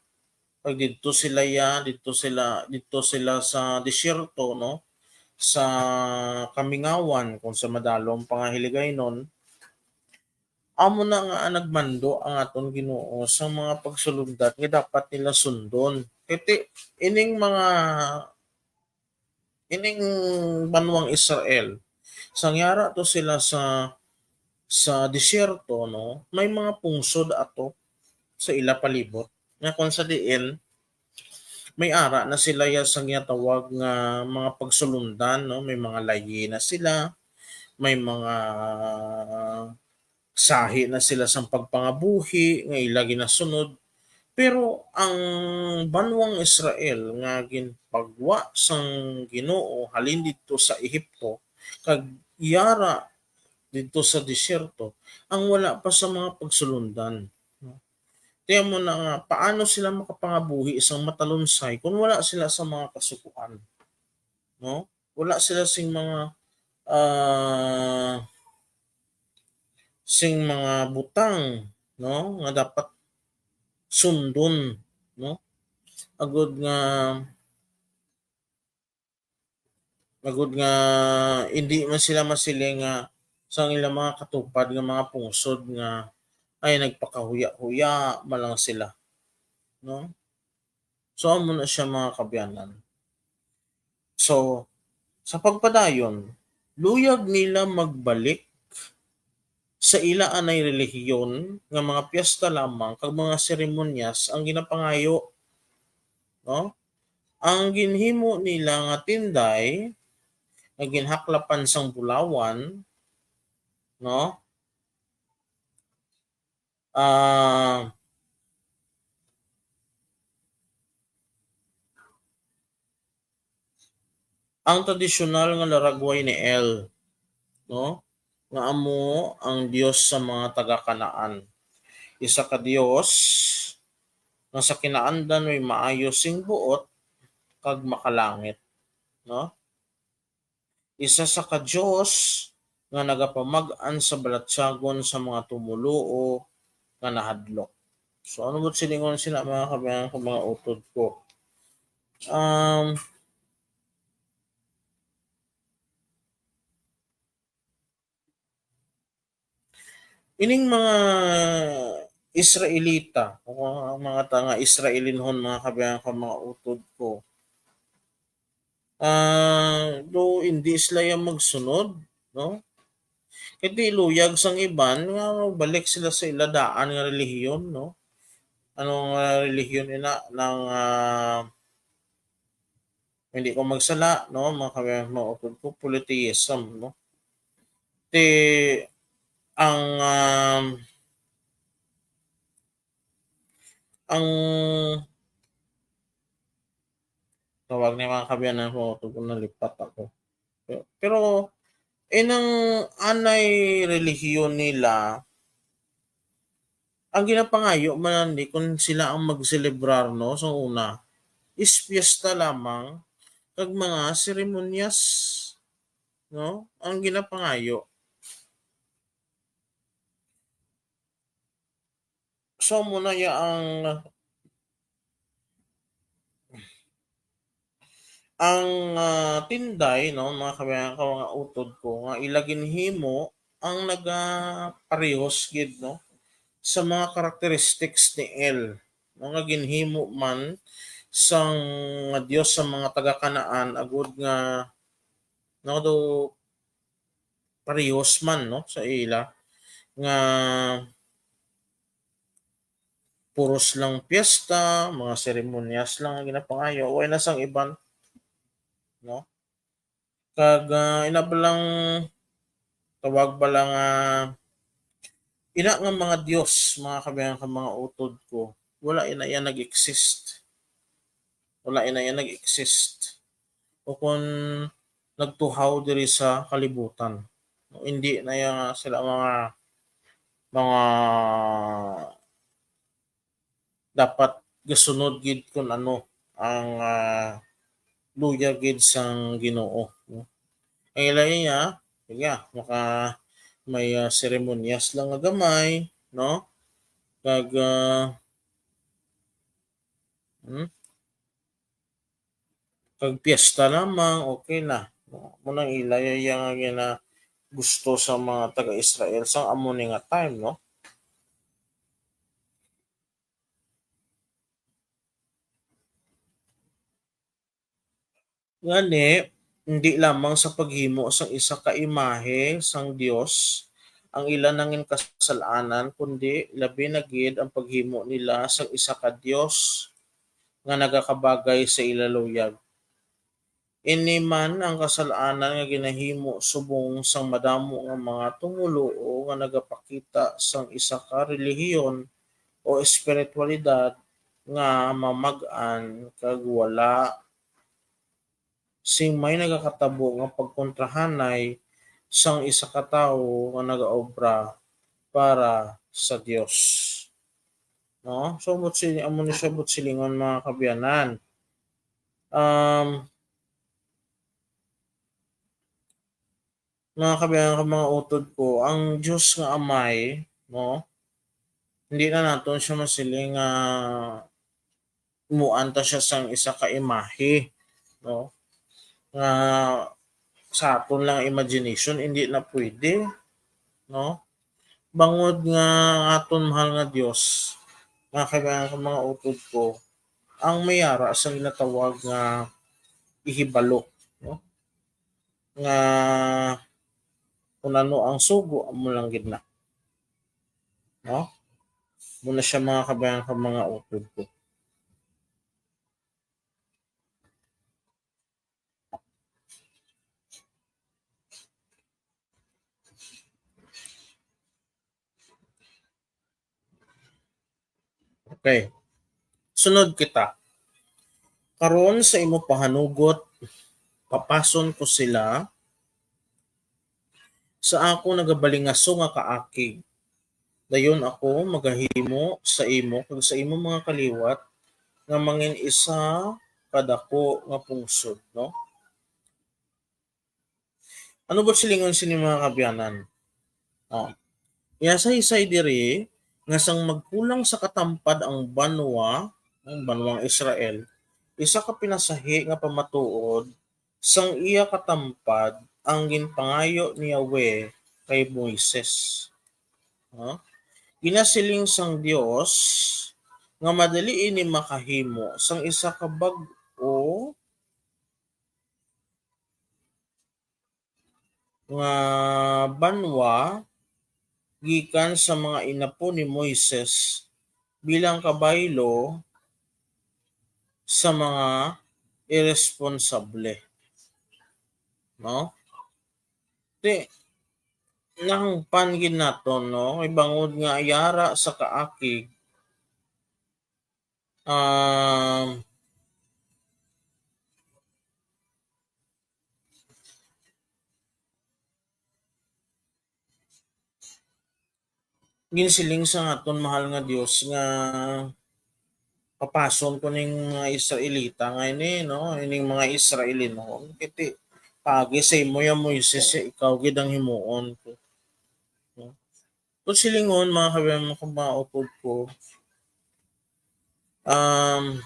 kag didto sila ya, didto sila, didto sila sa desierto, no, sa kamingawan, kung sa madalom pa nga hiligaynon, amo na nga nagmando ang aton Ginoo sa mga pagsulundan nga dapat nila sundon. Kay ti-, ining mga ining banwang Israel, sang yara to sila sa, sa desierto, no, may mga pungsod ato sa ila palibot, nga kung sa diin may ara na sila ya sang ginatawag nga mga pagsulundan, no, may mga layi na sila, may mga sahi na sila sang pagpangabuhi nga ila ginasunod. Pero ang banwang Israel nga ginpagwa sang Ginoo halin didto sa Ehipto kag yara didto sa desierto, ang wala pa sa mga pagsulundan, no? Tiyan mo na nga, paano sila makapangabuhi sang matalunsay kung wala sila sa mga kasugoan, no? Wala sila sing mga, ah, sing mga butang, no, nga dapat sundon, no? Agud nga, agud nga hindi man sila masiling nga sang ilang mga katupad nga mga pungsod nga, ay, nagpakahuya-huya man lang sila, no? So, amo na siya, mga kaabyanan. So, sa pagpadayon, luyag nila magbalik sa ila anay relihiyon nga mga piyesta lamang kag mga seremonyas ang ginapangayo, no? Ang ginhimo nila nga tinday nga ginhaklapan sang bulawan, no? Ah, ang tradisyonal nga laragway ni El, no? Nga amo ang Dios sa mga taga-Canaan. Isa ka Dios nga sa kinaandan may maayo sing buot kag makalangit, no? isa sa ka Dios nga nagapamag-an sa balatyagon sa mga tumoluo nga nahadlok. So, ano mo silingon sina, mga kabayan, kag mga utod ko? Um, ining mga Israelita, o ang mga ta-, nga Israelinhon, mga kabayan, kag mga utod ko, ah, do hindi sila yang magsunod, no? Kay di luyag sang iban nga magbalik sila sa ila daan nga relihiyon, no? Ano nga relihiyon ina nang, ah, hindi ko magsala, no? Mga kabayan, mga utod ko, polytheism, no? Ti ang, ah, ang tawag ni, mga kabayan, mga utod ko, nalipat ako. Pero, pero, eh, nang anay relihiyon nila, ang ginapangayo man ni kung sila ang magselebrar, no, sa una, is piyesta lamang kag mga seremonyas, no, ang ginapangayo. So, muna ya ang, ang, ah, tinday, no, mga kabayan, kag mga utod ko, nga ila ginhimo ang nagaparehos gid, no, sa mga characteristics ni El, no, nga ginhimo man sang Dios sa mga taga-Canaan, agud nga, no, do parehos man, no, sa ila nga puros lang piyesta, mga seremonyas lang ang ginapangayo, way na sang iban, no? Kag, ah, ina ba lang, tawag ba lang, ah, ina nga mga dios, mga kabayan, kag mga utod ko, wala ina yan nag-exist. Wala ina yan nag-exist. O kung nagtuhaw diri sa kalibutan. Hindi na yan sila mga, mga dapat gasunod gid kung ano ang, ah, luyag gid sang Ginoo, no? Ang ila niya, sige, maka-, may, ah, seremonyas lang nga gamay, no? Kag, ah, hmm? Kag piyesta lamang, okay na. Mao nang ila ya nga gina-, gusto sa mga taga-Israel sang amo ni nga time, no? Gani, hindi lamang sa paghimo sang isa ka imahe sang Dios ang ila nangin kasal-anan, kundi labi na gid ang paghimo nila sang isa ka Dios nga nagakabagay sa ila luyag. Ini man ang kasal-anan nga ginahimo subong sang madamo nga mga tumoluo nga nagapakita sang isa ka relihiyon o espiritualidad nga mamag-an kag wala sing may nagakatabo nga pagkontrahanay sang isa ka tawo nga nagaobra para sa Dios. No? So, buot sili-, amo ni siya buot silingon, mga kaabyanan. Um, mga kaabyanan, mga utod ko, ang Dios nga Amay, no? Hindi na naton siya masiling nga muan ta siya sang isa ka imahe, no? Nga sa aton lang imagination, hindi na pwede, no? Bangod nga aton mahal nga Dios, mga kaabyanan, mga utod ko, ang may ara sa ginatawag nga ihibalo, no? Nga kung ano ang sugo, amo lang gid na. No? Muna siya, mga kaabyanan, mga utod ko. Okay. Sunod kita. Karon sa imo pahanugot, papason ko sila sa akon nagabalingaso nga kaakig. Dayon ako magahimo sa imo kag sa imo mga kaliwat nga mangin isa ka dako nga pungsod, no? Ano ba silingon sini, mga kabyanan? Oh. Iya sa isay diri nga sang magkulang sa katampad ang banwa, ang banwang Israel, isa ka pinasahi nga pamatuod sang iya katampad ang ginpangayo ni Yahweh kay Moises. No? Ginasiling sang Dios nga madali ini makahimo sang isa ka bag-o nga banwa gikan sa mga inapo ni Moises bilang kabaylo sa mga iresponsable. No? Ti, nahangpan gid naton, no? Kay bangod nga yara sa kaakig, um, ginsiling sa aton mahal nga Dios nga papason ko ning mga Israelita nga ini, no, ining mga Israelinon, kiti pagi sa imo ya Moises, ya ikaw gid ang himuon ko. No? Kung silingon, mga kabayan, mga kabautod ko, um,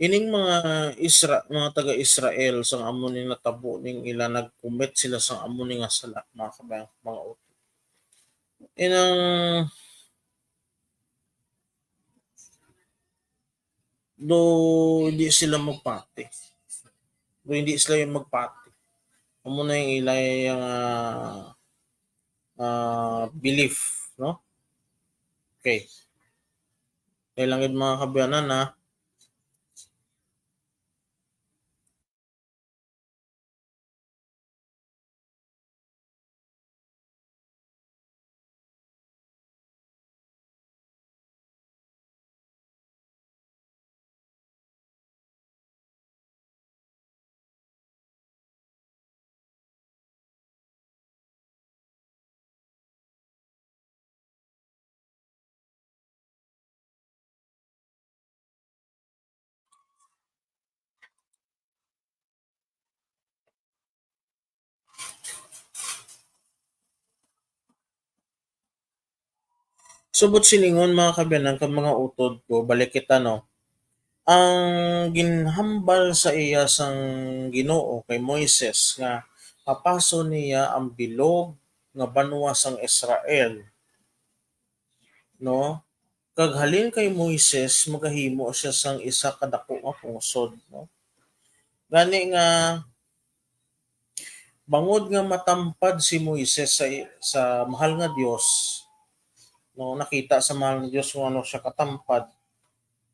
ining mga Isra-, mga taga-Israel, sang amo ni natabo ning ila, nag-commit sila sang amo ni nga sala, mga kabayan, mga utod. Inang do hindi sila magpati. Do hindi sila yung magpati. Amo na yung ila yung, ah, ah, belief, no? Okay. Kaya lang yun, mga kabayanan, ha? Subot silingon, mga kabayanan, kag mga utod ko, balik kita, no? Ang ginhambal sa iya sang Ginoo kay Moises nga papason niya ang bilog nga banwa sang Israel, no? Kag halin kay Moises, magahimo sia sang isa ka dako nga pungsod, no? Gani nga, bangod nga matampad si Moises sa, sa mahal nga Dios, no, nakita sa mahal nga Dios kung ano siya katampad,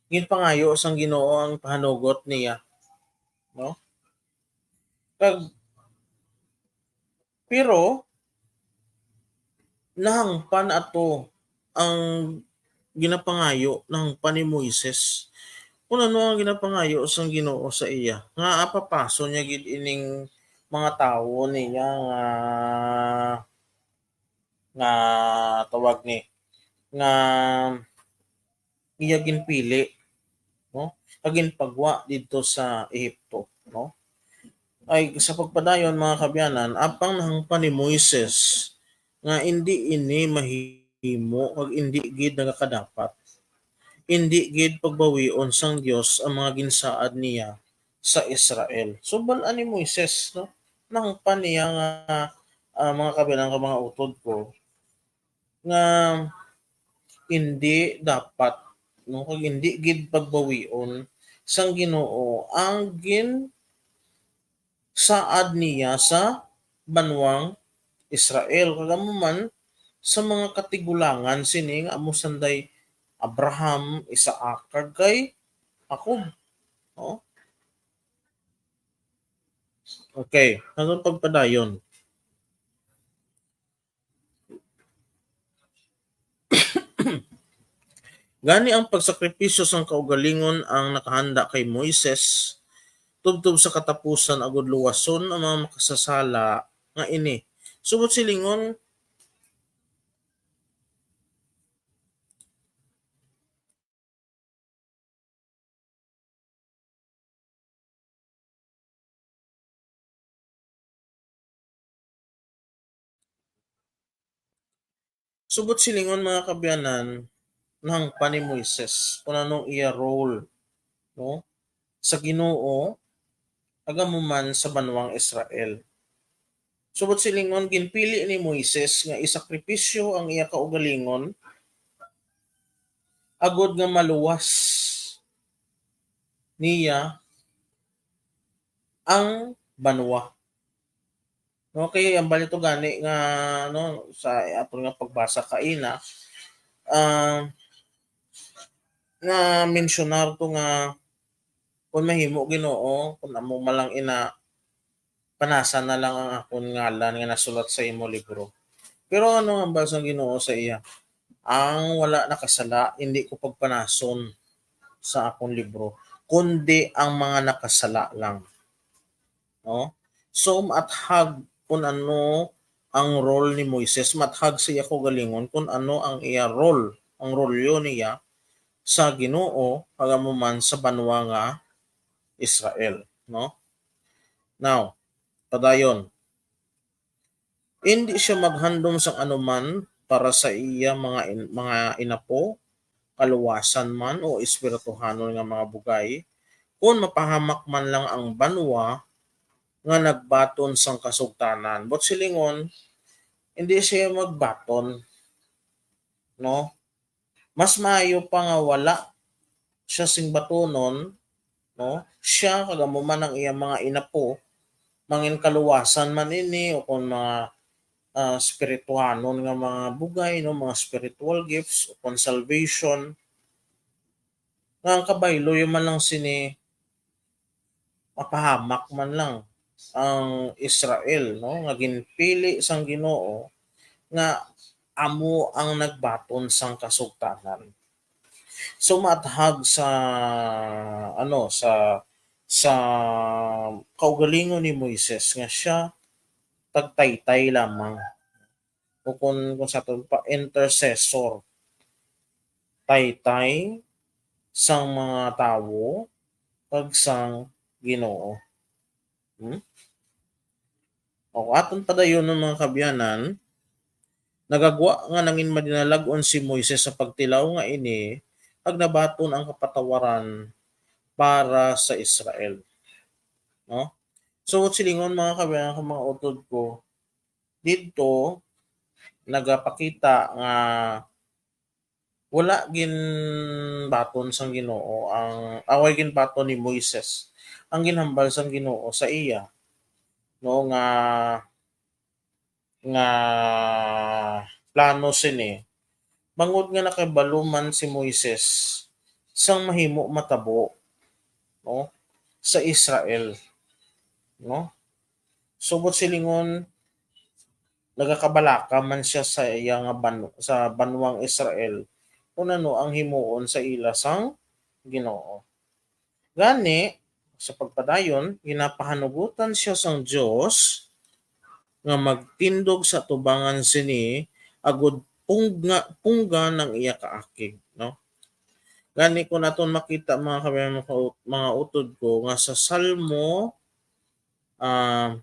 ginpangayo sang Ginoo ang pahanugot niya, no? Kag, pero, nahangpan ato ang ginapangayo, nahangpan ni Moises. Kung ano ang ginapangayo sang Ginoo sa iya, nga apapason niya gid ining mga tawo niya nga, nga tawag ni, nga iya ginpili, no? Kag ginpagwa didto sa Ehipto, no? Ay, sa pagpadayon, mga kabyanan, apang nahangpan ni Moises nga indi ini mahimo kag indi gid nagakadapat, indi gid pagbawion sang Dios ang mga ginsaad niya sa Israel. So, bal-an ni Moises, no? Nahangpan niya nga, ah, mga kabyanan, kag mga utod ko, nga indi dapat, no, kag indi gid pagbawion sang Ginoo ang ginsaad niya sa banwang Israel, kag amo man sa mga katigulangan sini nga amo sanday Abraham, Isaac, kag kay Jacob. No? Okay, atong pagpadayon. Gani ang pagsakripisyo sang kaugalingon ang nakahanda kay Moises tubtob sa katapusan, agud luwason ang mga makasasala nga ini. Subot silingon, Subot silingon, mga kaabyanan, nahangpan ni Moises kung anong iya role, no, sa Ginoo, agamo man sa banwang Israel. Subot silingon, ginpili ni Moises nga isakripisyo ang iya kaugalingon agod nga maluwas niya ang banwa. Okay, ang balito gani nga, no, sa aton nga pagbasa kaina, ah, na-mensionar to nga kung mahimo, Ginoo, kung amo man lang ina, panasa na lang ang akon ngalan nga nasulat sa imo libro. Pero ano ang hambal sang Ginoo sa iya? Ang wala nakasala, hindi ko pagpanason sa akon libro, kundi ang mga nakasala lang. No? So, maathag kung ano ang role ni Moises, maathag sa iya kaugalingon kung ano ang iya role, ang rolyo niya sa Ginoo, kag amo man sa banwa nga Israel, no? Now, padayon, hindi siya maghandom sang anuman para sa iya mga in-, mga inapo, kaluwasan man o espirituhanon nga mga bugay, kon mapahamak man lang ang banwa nga nagbaton sang kasugtanan. Buot silingon, hindi siya magbaton, no? Mas maayo pa nga wala siya sing batonon, no? Siya, kag amo man ang iyang mga inapo, mangin kaluwasan man ini, o kon mga, ah, espirituhanon nga mga bugay, no? Mga spiritual gifts, o kon salvation, nga ang kabaylo man lang sini, mapahamak man lang ang Israel, no, nga ginpili sang Ginoo nga amo ang nagbaton sang kasugtanan. So, maathag sa, ano, sa, sa kaugalingon ni Moises nga siya tagtaytay lamang, o kung, kung sa aton pa, intercessor, taytay sang mga tawo kag sang Ginoo. Hmm? O aton padayon, mga kaabyanan, nagagwa nga nangin madinalag-on si Moises sa pagtilaw nga ini, kag nabaton ang kapatawaran para sa Israel. No? So, silingon, mga kaabyanan, kag mga utod ko, didto nagapakita nga wala ginbaton sang Ginoo ang, ah, wala ginbaton ni Moises ang ginhambal sang Ginoo sa iya, no, nga, nga plano sini, bangod nga nakabalo man si Moises sang mahimo matabo, no, sa Israel, no? Subot silingon, nagakabalaka man sia sa iya nga ban-, sa banwang Israel, kung ano ang himuon sa ila sang Ginoo. Gani, sa pagpadayon, ginapahanugotan sia sang Dios nga magtindog sa atubangan sini, agud pungga, punggan ang iya kaakig, no? Gani, kung aton makita, mga kabay-, mga, mga utod ko, nga sa Salmo, ah,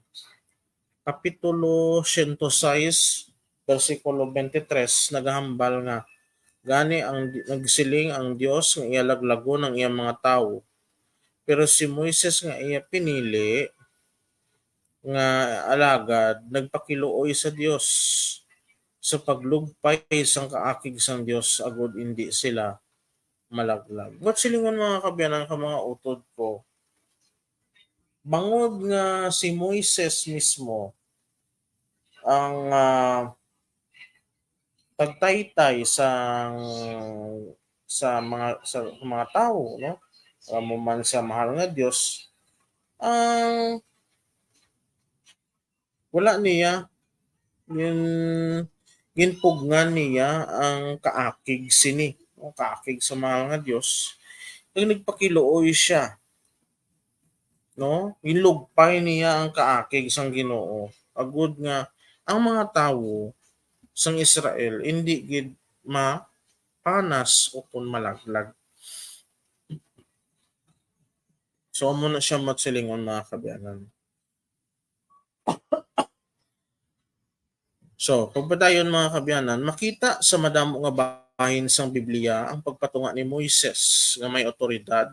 Kapitulo siyento sais, bersikulo twenty-three, nagahambal nga, gani ang, nagsiling ang Dios nga iya laglagon ang iya mga tawo. Pero si Moises nga iya pinili nga alagad, nagpakiluoy sa Dios sa paglugpay sang kaakig sang Dios agud indi sila malaglag. Buot silingon, mga kabyanan, ka mga utod ko, bangod nga si Moises mismo ang, ah, tagtaytay sang, sa mga, sa mga tawo, no? Amo man sa mahal nga Dios, ang wala niya, gin-, ginpugngan niya ang kaakig sini, ang kaakig sa mahal nga Dios. Kag nagpakiluoy siya, no? Ginlugpay niya ang kaakig sang Ginoo, agud nga ang mga tawo sang Israel indi gid mapanas ukon malaglag. So, amo na sia, mga silingon, mga kabyanan. So, pagpadayon, mga kaabyanan, makita sa madamo nga bahin sang Biblia ang pagpatunga ni Moises nga may awtoridad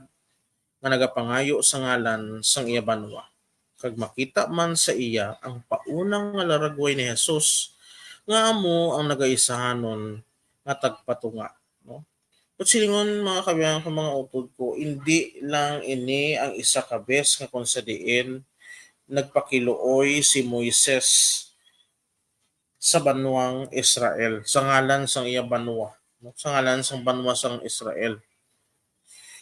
nga nagapangayo sa ngalan sang iya banwa, kag makita man sa iya ang paunang nga laragway ni Jesus nga amo ang nagaisahanon nga tagpatunga, no? But silingon, mga kaabyanan, kag mga utod ko, indi lang ini ang isa ka bes nga kung sa diin nagpakiluoy si Moises sa banwang Israel, sa ngalan sang iya banwa, no? Sa ngalan sang banwa sang Israel.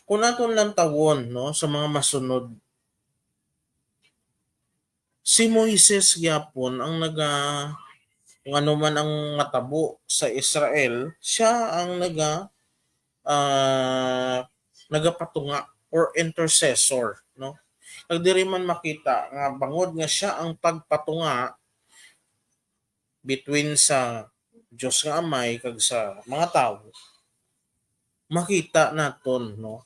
Kung aton lantawon, no, sa mga masunod, si Moises gyapon ang naga-, kung ano man ang matabo sa Israel, siya ang naga-, ah, nagapatunga or intercessor, no? Kag diri man makita nga bangod nga siya ang tagpatunga between sa Dios nga Amay kag sa mga tawo, makita naton, no,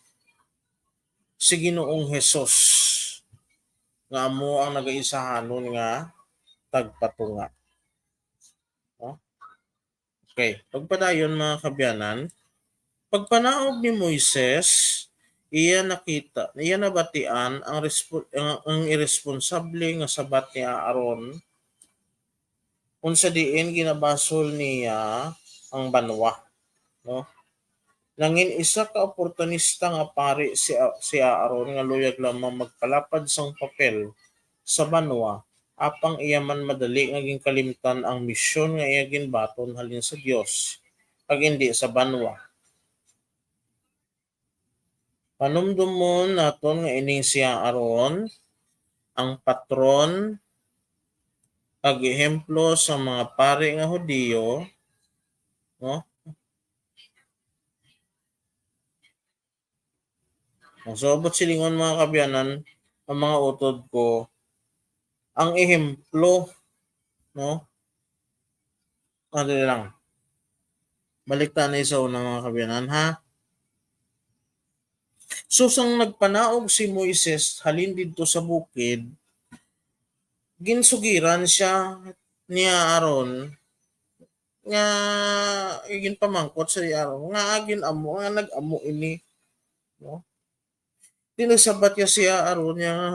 si Ginoong Jesus nga amo ang nagaisahanon nga tagpatunga. No? Okay, pagpadayon, mga kaabyanan, pagpanaog ni Moises, iya nakita, iya nabatian ang respo-, ang, ang iresponsable nga sabat ni Aaron, kung sa diin ginabasol niya ang banwa, no? Nangin isa ka oportunista nga pari si A-, si Aaron nga luyag lamang magpalapad sang papel sa banwa, apang iya man madali nga ginkalimtan ang misyon nga iya ginbaton halin sa Dios, kag indi sa banwa. Panumdomon naton nga ining si Aaron ang patron kag ehemplo sa mga pari nga Hudiyo, no? Ang subot silingon, mga kaabyanan, ang mga utod ko, ang ehemplo, no? Ano lang. Balik ta na sa una, mga kaabyanan, ha? So, sang nagpanaog si Moises halin didto sa bukid, ginsugiran siya ni Aaron nga ginpamangkot sa Aaron nga agin amo nga nag-amo ini, no? Di nagsabat ya si Aaron niya nga,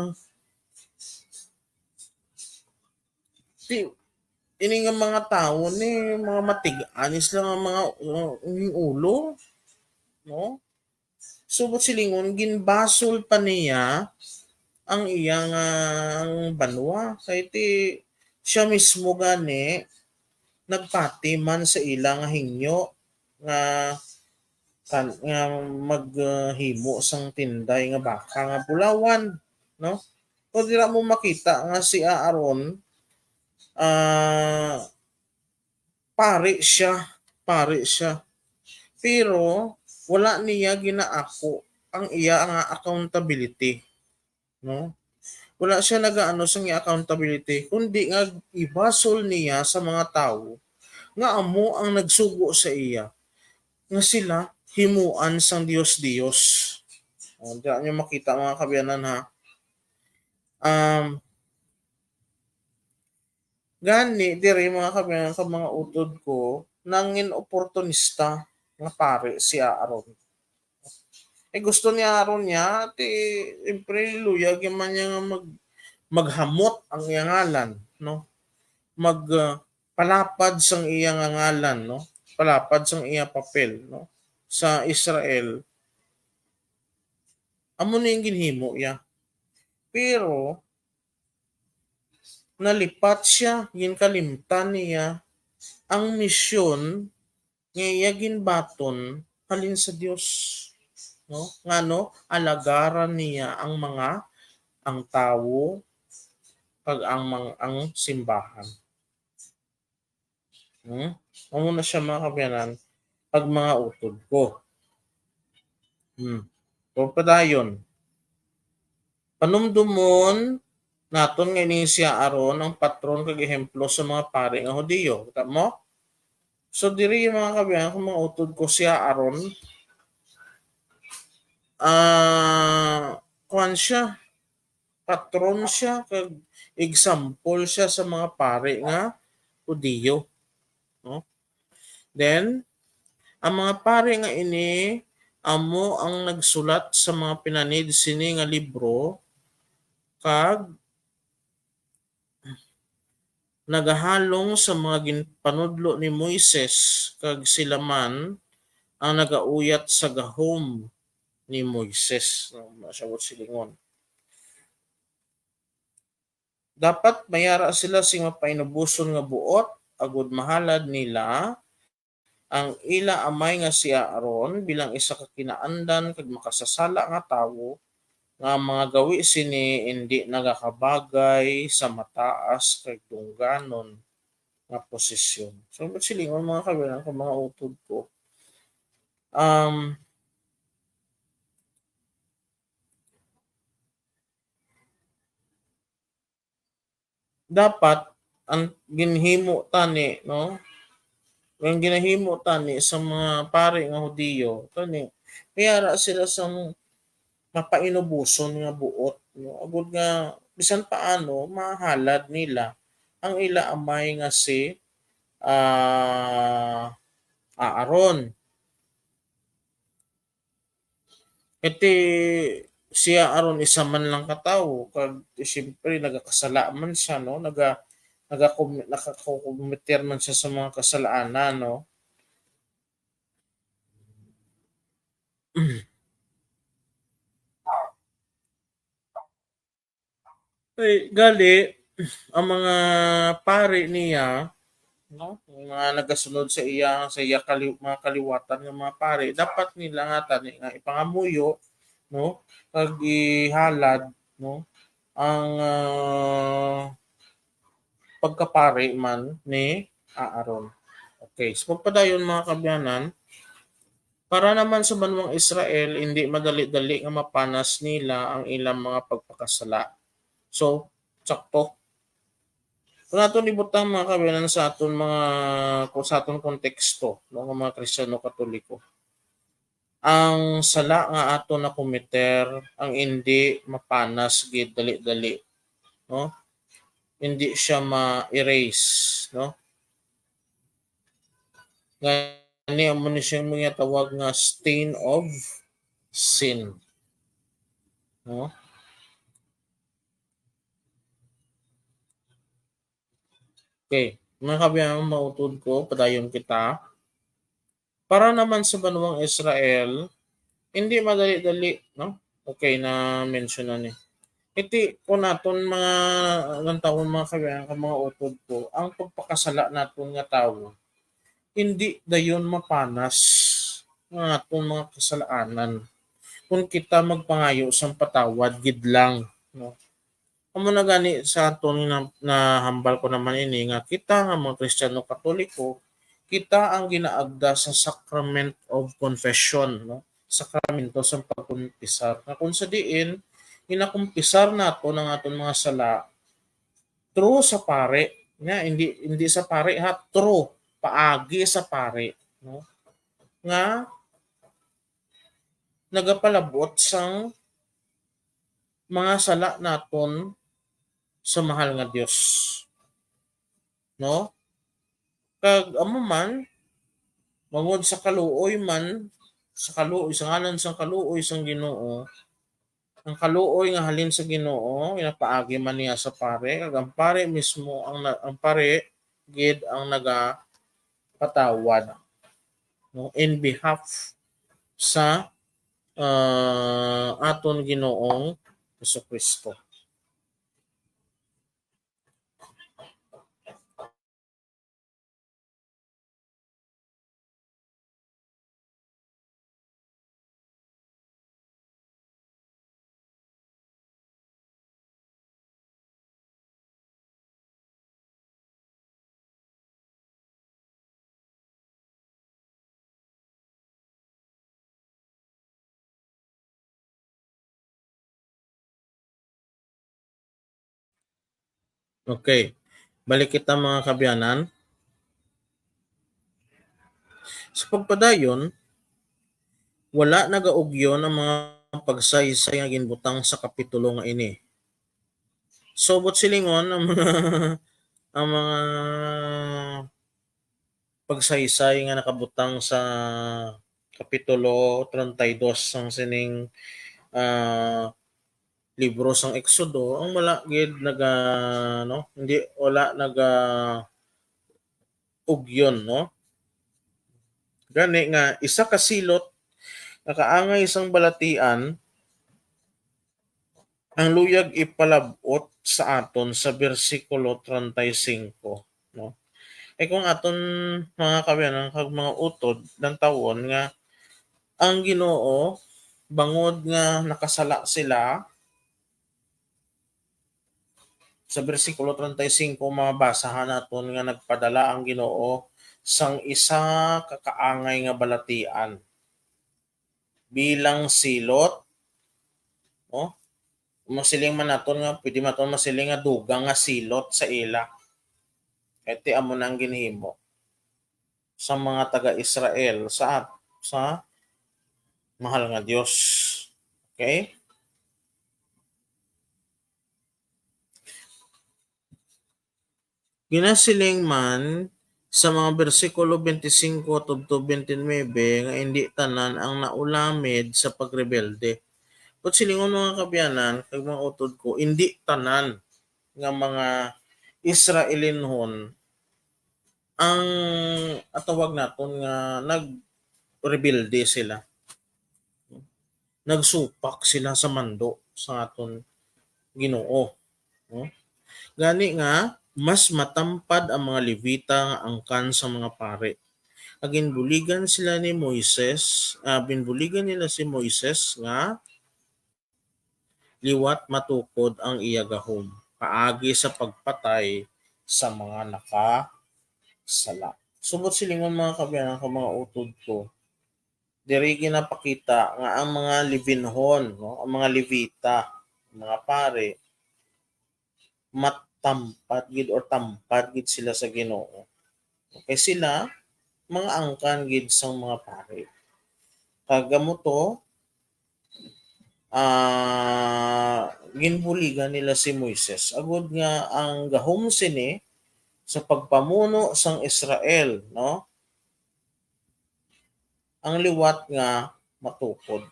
di, ini nga mga tawo ni mga matig-anis lang ang mga, uh, ang ulo, no? Subot silingon, ginbasol pa niya ang iya nga, ang banwa. Kay ti, siya mismo gani nagpati man sa ila nga hingyo nga kan-, nga mag, uh, himo sang tinday nga baka nga bulawan, no? O dira mo makita nga si Aaron, ah, pari siya, pari siya. Pero wala niya ginaako ang iya nga accountability, no? Wala siya nagaano sa iya accountability, kundi nga ibasol niya sa mga tawo nga amo ang nagsugo sa iya nga sila himuan sang Dios-Dios. O, dira niyo makita, mga kaabyanan, ha. Um, Gani, diri, mga kaabyanan, sa mga utod ko, nangin oportunista nga pari si Aaron. Eh, gusto ni Aaron niya, ti, siyempre, luyag man niya nga mag-, maghamot ang iya ngalan, no? Mag, ah, palapad sang iya nga ngalan, no? Palapad sang iya papel, no? Sa Israel. Amo ni ang ginhimo niya. Pero, nalipat siya, ginkalimtan niya ang misyon nga iya ginbaton halin sa Dios, no? Ngano, alagaran niya ang mga, ang tawo, kag ang mang-, ang simbahan. Hmm? Amo na siya, mga kaabyanan, pag mga utod ko. Hmm. Pagpadayon, panumdomon naton nga ini si Aaron ang patron kag ehemplo sa mga pari nga Hudiyo. Kita mo? So, diri, mga kaabyanan, kung mga utod ko, si Aaron, ah, kuwan siya, patron siya, kag example siya sa mga pari nga Hudiyo. no? Then, ang mga pari nga ini amo ang nagsulat sa mga pinanid sini nga libro, kag nagahalong sa mga ginpanudlo ni Moises, kag sila man ang nagauyat sa gahom ni Moises. No, masabot silingon. Dapat mayara sila sing mapainuboson nga buot, agud mahalad nila ang ila amay nga si Aaron bilang isa ka kinaandan kag makasasala nga tawo, nga ang mga gawi sini indi nagakabagay sa mataas kag dungganon nga posisyon. So, silingon, mga kabiyanan, kung mga utod ko, um, dapat ang ginhimo tani, no? Ang ginahimo tani sa mga pari nga Hudiyo, tani, mayara sila sang mapainuboson nga buot, no? Agud nga bisan paano mahalad nila ang ila amay nga si, ah, Aaron. Iti siya aron isa man lang ka tawo, kag siyempre nagakasala man siya, no? Naga-, nagakom-, nakakometer man siya sa mga kasalanan, no? Ay, gali, ang mga pari niya, no, ang mga nagasunod sa iya, sa iya kali-, mga kaliwatan nga mga pari, dapat nila nga tani nga ipangamuyo, no, kag ihalad, no, ang, ah, pagkapari man ni Aaron. Okay, so pagpadayon, mga kabyanan, para naman sa banwang Israel, hindi madali-dali nga mapanas nila ang ilang mga pagpakasala. So, sakto. Kung aton ibutang, mga kabyanan, sa aton mga, kung sa aton konteksto, no, nga mga Kristiyano Katoliko, ang sala nga aton nakomiter, ang indi mapanas gid dali-dali, no? Hindi siya ma-erase, no? Gani, amo ni siya mga tawag nga stain of sin, no? Okay, mga kabyanan, mautod ko, padayon kita. Para naman sa banwang Israel, hindi madali-dali, no? Okay, na-mention na ni. Iti, kung naton mga lantawon, mga kabyanan, kag mga utod ko, ang pagpakasala naton nga tawo, hindi dayon mapanas nga aton mga kasalanan kung kita magpangayo sang patawad gid lang, no? Amo na gani sa aton na, nahambal ko naman ini nga kita nga mga Kristiyano Katoliko, kita ang ginaagda sa Sacrament of Confession, no? Sakramento sa pagkumpisar. Nga kung sa diin, ginakumpisar naton ang aton mga sala through sa pari, nga hindi, hindi sa pari ha, through, paagi sa pari, no? Nga nagapalabot sang mga sala naton sa mahal nga Dios. No? Kag amo man, bangod sa kaluoy man, sa kaluoy, sa ngalan sang kaluoy sang Ginoo, ang kaluoy nga halin sa Ginoo, ginapaagi man niya sa pari, kag ang pari mismo, ang na-, ang pari gid ang nagapatawad, no, in behalf sa, ah, aton Ginoong Jesu-Cristo. Okay. Balik kita, mga kabyanan. Sa pagpadayon, wala nagaugyon ang mga pagsaysay nga ginbutang sa kapitulo nga ini. So, buot silingon, ang mga, ang mga pagsaysay nga nakabutang sa Kapitulo treinta y dos sang sining, ah, libro sang Exodo, ang wala gid naga-, no, hindi, wala naga-, ugyon, no? Gani nga, isa ka silot nga kaangay sang balatian ang luyag ipalab-ot sa aton sa bersikulo treinta y cinco, no? Ay, kung aton, mga kaabyanan kag mga utod, lantawon nga ang Ginoo, bangod nga nakasala sila, sa bersikulo treinta y cinco, mabasahan naton nga nagpadala ang Ginoo sang isa ka kaangay nga balatian bilang silot, no? Masiling man naton nga, pwede man naton masiling nga dugang nga silot sa ila. Kay ti amo na ang ginhimo sa mga taga-Israel, sa, sa mahal nga Dios. Okay? Ginasiling man sa mga bersikulo twenty-five tubtob twenty-nine nga hindi tanan ang naulamid sa pagrebelde. But silingon, mga kaabyanan kag mga utod ko, hindi tanan nga mga Israelinhon ang atawag naton nga nagrebelde sila. Nagsupak sila sa mando sa aton Ginoo, no? Gani nga, mas matampad ang mga Levita nga angkan sa mga pari. Ag ginbuligan sila ni Moises, ah, ginbuligan nila si Moises nga liwat matukod ang iya gahom paagi sa pagpatay sa mga nakasala. Subot silingon, mga kaabyanan kag mga utod ko, diri ginapakita nga ang mga Levinhon, no, ang mga Levita, ang mga pari, matampad gid or tampad gid sila sa Ginoo. Okay, sila mga angkan gid sang mga pari. Kag amo to, ah, ginbuligan nila si Moises, agod nga ang gahom sini sa pagpamuno sang Israel, no? Ang liwat nga matukod.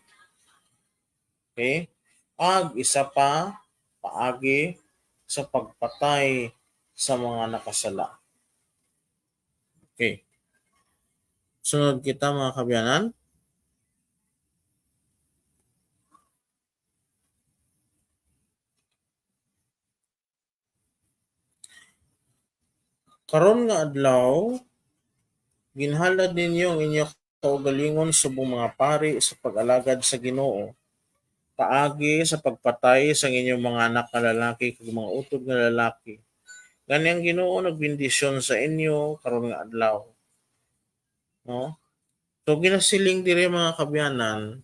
Okay? Ag isa pa, paagi sa pagpatay sa mga nakasala. Okay. Sunod kita, mga kaabyanan. Karon nga adlaw, ginhalad ninyo ang inyo kaugalingon subong mga pari sa pag-alagad sa Ginoo, paagi sa pagpatay sang inyo mga anak nga lalaki kag mga utod nga lalaki. Gani ang Ginoo nagbendisyon sa inyo karon nga adlaw. No? So, ginasiling diri, mga kaabyanan,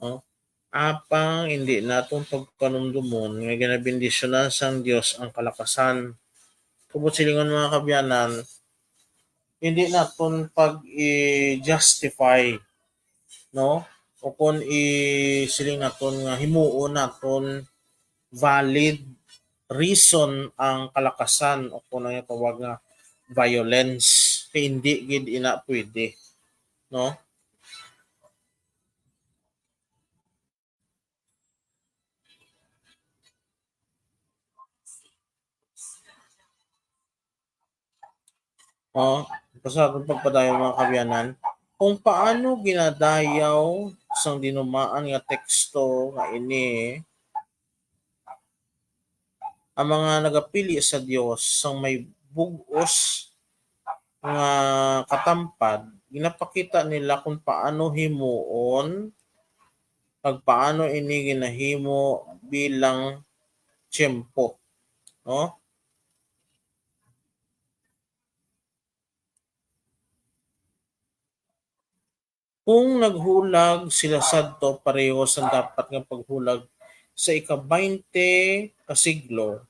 no? Apang hindi naton pagpanumdumon nga ginabendisyonan sang Dios ang kalakasan. Subot silingon, mga kaabyanan, hindi naton pag-i-justify, no? O kung i-, siling naton nga himuon naton valid reason ang kalakasan o kung ano yung tawag nga violence. Kay hindi gid ina pwede, no? Oh, basta akong pagpadayon, mga kaabyanan, kung paano ginadayaw sang dinumaan nga teksto nga ini ang mga nagapili sa Dios sang may bug-os nga katampad, ginapakita nila kung paano himuon kag paano ini ginahimo bilang tiyempo, no? Kung naghulag sila sadto pareho sang dapat nga paghulag sa ika-baynte ka siglo,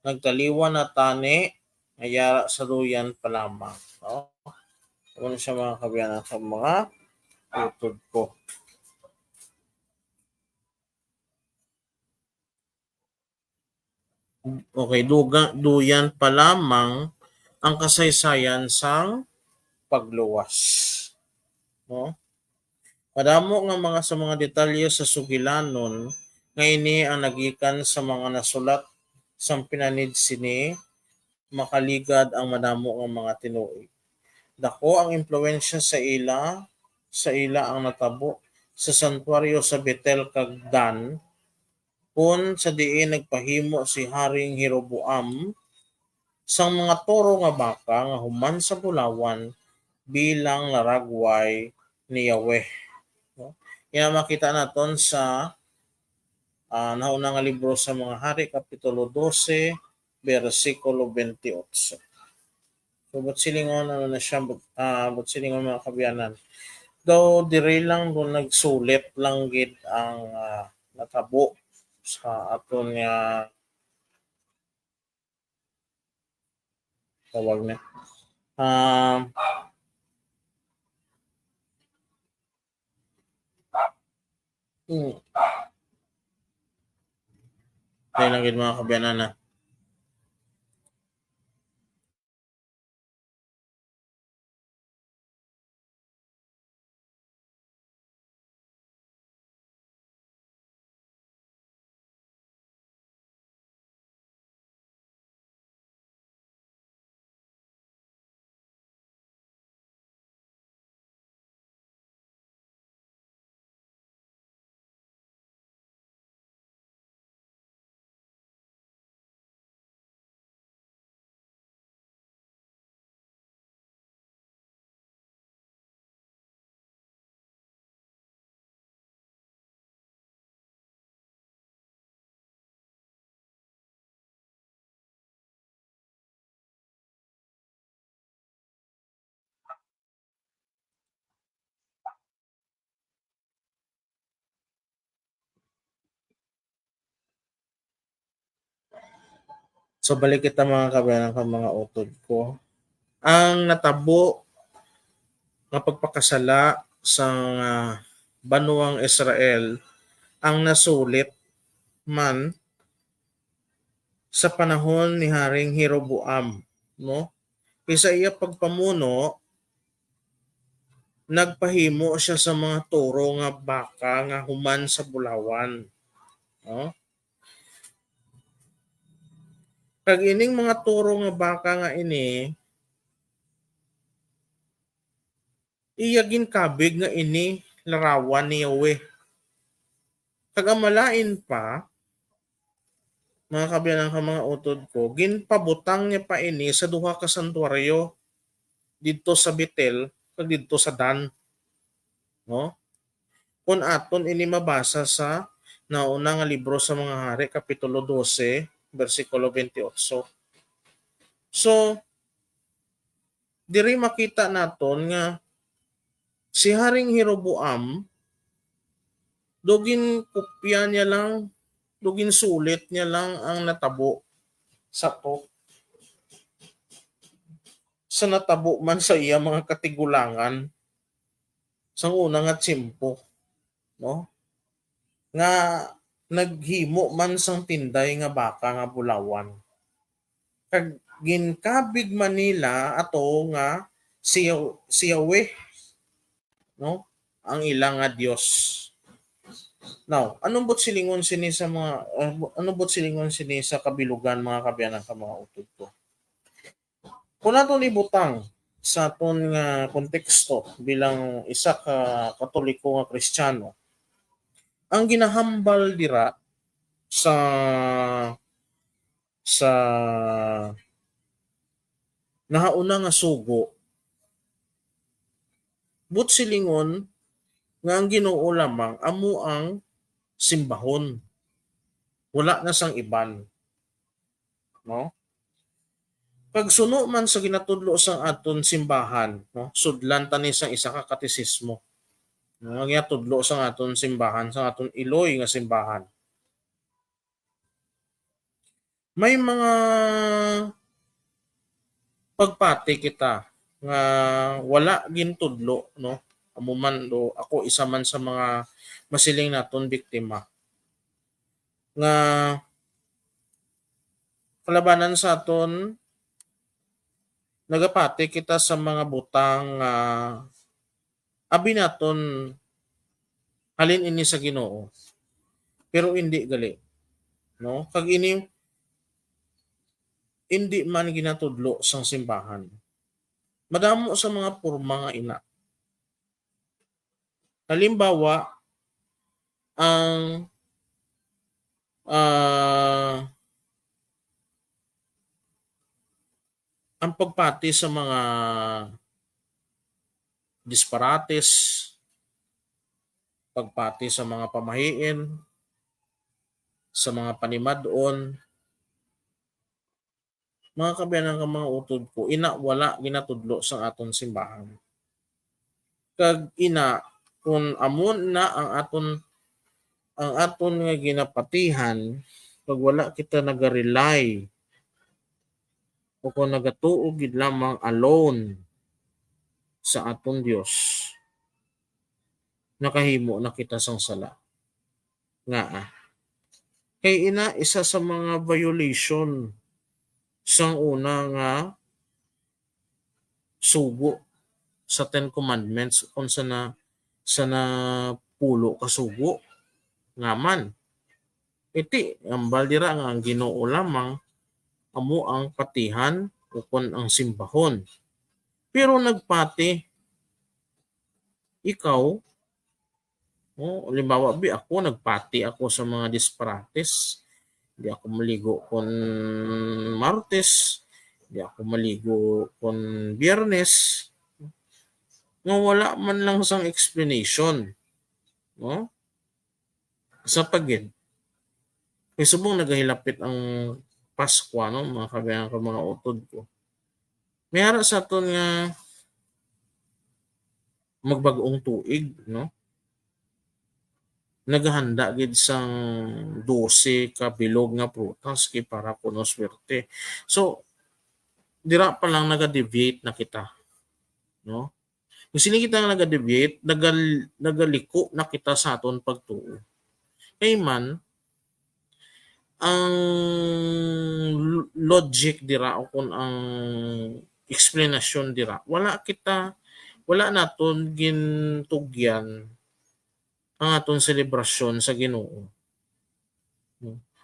nagtaliwan na tani nga yara sa duyan pa lamang, no? Ano siya, mga kaabyanan, sa mga utod ko. Okay, duga-, duyan pa lamang ang kasaysayan sang pagluwas. No? Madamo nga mga, sa mga detalye sa sugilanon nga ini ang nagikan sa mga nasulat sang pinanid sini, makaligad ang madamo nga mga tinuig. Dako ang impluwensya sa ila, sa ila ang natabo sa santuaryo sa Betel kag Dan, kon sa diin nagpahimo si Haring Jeroboam sang mga toro nga baka nga human sa bulawan bilang laragway ni Yahweh. No? Yan ang makita naton sa, ah, nauna nga libro sa mga Hari, Kapitulo dose, bersikulo twenty-eight. So, buot silingon, ano na siya, but, ah, buot silingon, mga kaabyanan. Daw, diri lang, daw, nagsulit lang gid ang, ah, natabo sa aton nga tawag na. Um, hmm. Kaya lang gid, mga kaabyanan, na. So, balik kita, mga kaabyanan, kag mga utod ko. Ang natabo nga pagpakasala sa, ah, banwang Israel ang nasulit man sa panahon ni Haring Jeroboam, no? Kay sa iya pagpamuno, nagpahimo sia sa mga toro nga baka nga human sa bulawan, no? Kag ining mga toro nga baka nga ini, iya ginkabig nga ini larawan ni Yahweh. Kag ang malain pa, mga kaabyanan kag mga utod ko, ginpabutang niya pa ini sa duha ka santuaryo, didto sa Betel kag didto sa Dan. No? Kung aton ini mabasa sa nauna nga libro sa mga Hari, Kapitulo dose, bersikulo twenty-eight. So, diri makita naton nga si Haring Jeroboam, do ginkopya niya lang, do ginsulit niya lang ang natabo sa to, sa natabo man sa iya mga katigulangan sang una nga tiyempo, no? Nga naghimo man sang tinday nga baka nga bulawan. Kag ginkabig man nila ato nga si, si Yahweh, no? Ang ila nga Dios. Now, anong buot silingon sini sa mga, uh, anong buot silingon sini sa kabilugan, mga kaabyanan kag mga utod ko? Kung aton ibutang sa aton nga konteksto bilang isa ka Katoliko nga Kristiyano, ang ginahambal dira sa, sa nahauna nga sugo, buot silingon nga ang Ginoo lamang amo ang simbahon. Wala na sang iban. No? Kag suno man sa ginatudlo sang aton simbahan, no? Sudlan ta ni sang isa ka katesismo. No? Ang ginatudlo sang aton simbahan, sang aton iloy nga simbahan. May mga pagpati kita nga wala gintudlo, no? Amo man do, ako isa man sa mga masiling naton biktima nga kalabanan sa aton nagapati kita sa mga butang nga abi naton halin ini sa Ginoo, pero indi gali, no? Kag ini indi man ginatudlo sang simbahan. Madamo sa mga porma nga ina. Halimbawa, ang, ah, ang pagpati sa mga disparates, pagpati sa mga pamahiin, sa mga panimad-on, mga kaabyanan kag mga utod ko, ina wala ginatudlo sang aton simbahan. Kag ina, kun amo na ang aton, ang aton nga ginapatihan, kag wala kita naga-rely o kung nagatuo gid lamang alone sa aton Dios, nakahimo na kita sang sala. Ngaa? Kay ina isa sa mga violation sang una nga sugo sa Ten Commandments, kung sa na, sa napulo ka sugo. Nga man, iti, hambal dira nga ang Ginoo lamang amo ang patihan ukon ang simbahon. Pero nagpati ikaw, oh, halimbawa, bi, ako, nagpati ako sa mga disparates. Di ako maligo kon Martes, di ako maligo kon Biyernes. Nga wala man lang sang explanation, no? Sa pagid. Kay subong nagahilapit ang Paskwa, no, mga kaabyanan kag mga utod ko. May ara sa aton nga magbag-ong tuig, no? Naghahanda gid sang dose ka bilog nga prutas kay para kuno swerte. So, dira pa lang naga-deviate na kita, no? Kung sini kita nga naga-deviate, nagal-, nagaliko na kita sa aton pagtuo. Kay man, ang l-, logic dira o kung ang explanation dira, wala kita, wala naton gintugyan ang aton selebrasyon sa Ginoo.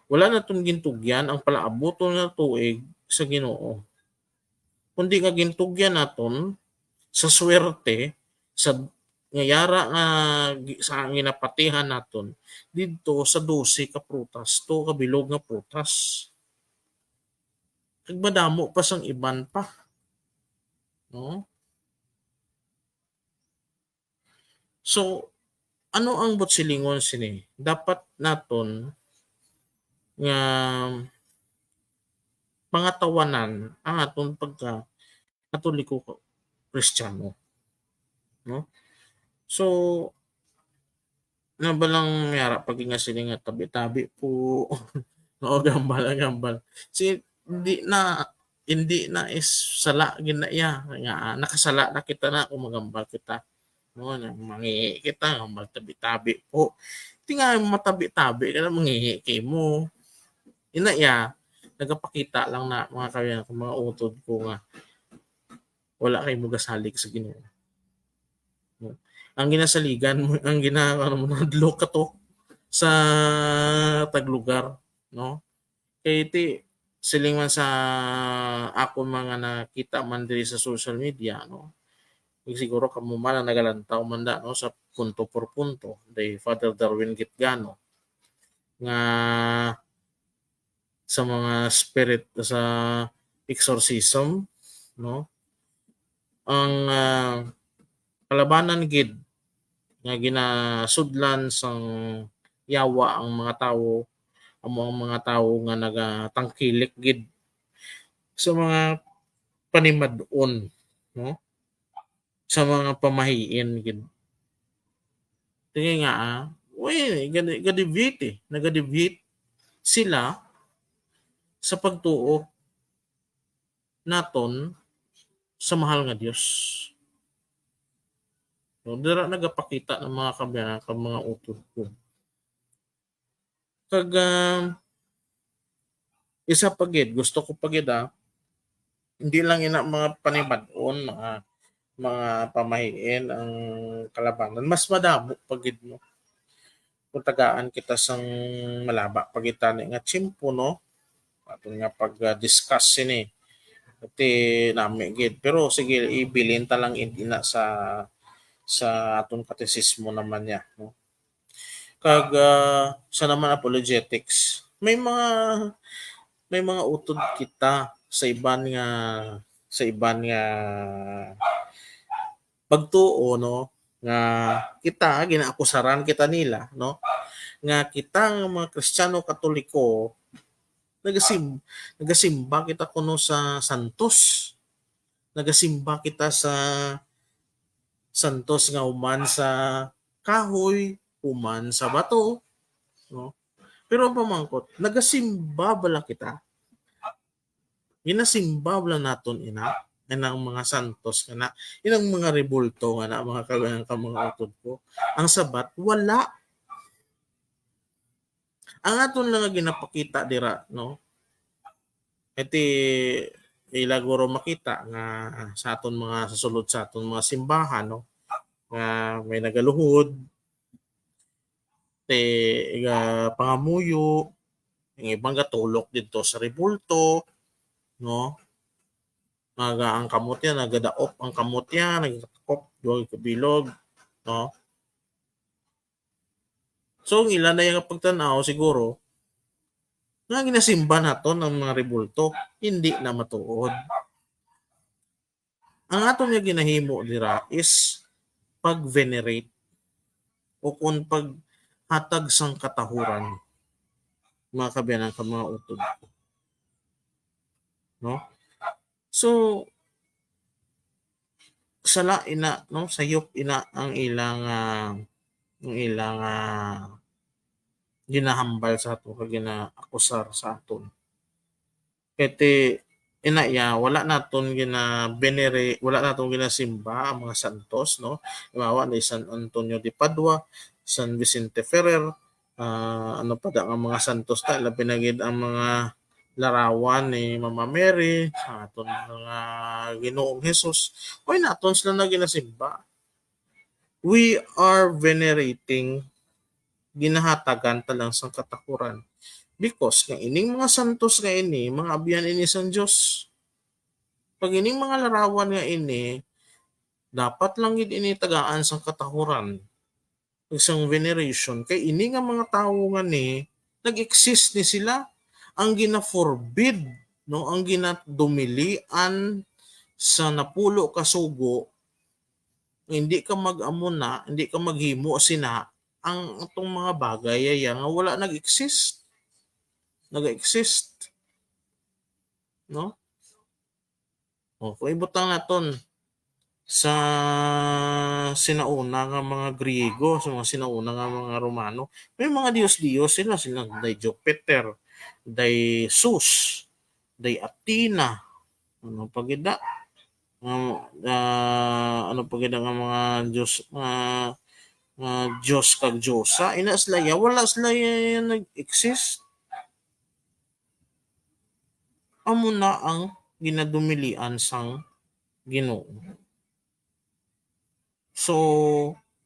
Wala naton gintugyan ang palaabuton nga tuig sa Ginoo, kundi nga gintugyan naton sa swerte sa nga yara nga gi-, sa ginapatihan naton didto sa dose ka prutas, to ka bilog nga prutas. Kag madamo pa sang iban pa. No? So, ano ang buot silingon sini? Dapat naton nga pangatawanan ang aton pagka Katoliko, Kristiyano, no? So, na ba lang may ara pa gid nga sini nga tabi-tabi po? Oo, gambal, gambal. Si, hindi na, hindi na is sala gid na iya. Nga, ah, nakasala na kita na kung magambal kita. No, na mangihi kita, gambal tabi-tabi po. Di nga matabi-tabi ka na, mangihi kay mo. Ina iya, nagapakita lang na, mga kaabyanan, mga utod ko nga wala kay mo gasalig sa Ginoo. Ang ginasaligan mo, ang gina-, ano mo, hadlok ka to sa taglugar, no? Kay ti, siling man sa akon mga nakita man diri sa social media, no? Siguro kamo man ang nagalantaw man da, no, sa Punto por Punto, kay Father Darwin Gitgano, nga sa mga spirit, sa exorcism, no? Ang, ah, kalabanan gid nga ginasudlan sang yawa ang mga tawo, amo ang mga tawo nga nagatangkilik gid sa mga panimad-on, no? Sa mga pamahiin gid. Tingay nga, ah, uy, gani-, ga-deviate eh. Naga-deviate sila sa pagtuo naton sa mahal nga Dios. No, dira nagapakita ang mga kaabyanan kag mga utod ko. Kag, ah, isa pa gid, gusto ko pa gid, ah, Hindi lang ina mga panibad-on, mga, mga pamahiin ang kalabanan. Mas madamo pa gid, no? Kung tagaan kita sang malaba pa gid tani nga tiyempo, no? Aton nga pag-discuss sini. Iti nami gid. Pero sige, ibilin ta lang ina sa, sa aton katesismo naman niya, no? Kag, ah, sa naman apologetics, may mga, may mga utod kita sa iban nga, sa iban nga pagtuo, no, nga kita, ginaakusaran kita nila, no, nga kita nga mga Kristiyano Katoliko, nagasim-, nagasimba kita kuno sa santos. Nagasimba kita sa santos nga human sa kahoy, human sa bato, no? Pero ang pamangkot, nagasimba bala kita? Ginasimba bala naton ina, inang mga santos nga na, inang mga rebulto nga na, mga kag-, ka mga utod ko? Ang sabat, wala. Ang aton lang nga ginapakita dira, no? Iti ila guro makita nga sa aton mga, sa sulod sa aton mga simbahan, no, nga may nagaluhod, ti, iga pangamuyo, ang ibang gatulok didto sa rebulto, no? Nga ang kamot niya, nagadaop ang kamot niya, nagtakop, duha ka bilog, no? So, ang ila na yung pagtanaw siguro, nga ginasimba naton ang mga rebulto, hindi na matuod. Ang aton nga ginahimo dira is pag-venerate o kung paghatag sang katahuran, mga kabiyanan ka mga utod. No? So, sala ina, no? Sayop ina ang ilang, ah, ang ilang, ah, ginahambal sa aton, kag ginaakusar sa aton. Kay ti, ina iya, wala naton gina-venera-, wala naton ginasimba ang mga santos, no? Halimbawa, ni San Antonio de Padua, San Vicente Ferrer, ah, ano pa da nga mga santos ta, labi na gid ang mga larawan ni Mama Mary, sa aton mga Ginoong Jesus. Why naton sila na ginasimba? We are venerating, ginahatagan ta lang sang katakuran. Because nga ining mga santos nga ini, mga abyan ini sang Dios. Pag ining mga larawan nga ini, dapat lang gid ini tagaan sang katakuran, sang veneration. Kay ini nga mga tawo nga ni, nag-exist ni sila. Ang gina-forbid, no, ang ginadumilian sa napulo ka sugo, hindi ka mag-amo na, hindi ka maghimo sina, ang atong mga bagay, ya, ya, nga wala nag-exist. Nag-exist. No? O, kung ibutang naton sa sinauna nga mga Griego, sa mga sinauna nga mga Romano, may mga dios-dios sila, sila day Jupiter, day Zeus, day Athena, ano pa gid na? Nga, ah, ano pa gid nga mga dios, nga, nga dios kag diosa? Ina sila ya, wala sila ya, ya nag-exist. Amo na ang ginadumilian sang Ginoo. So,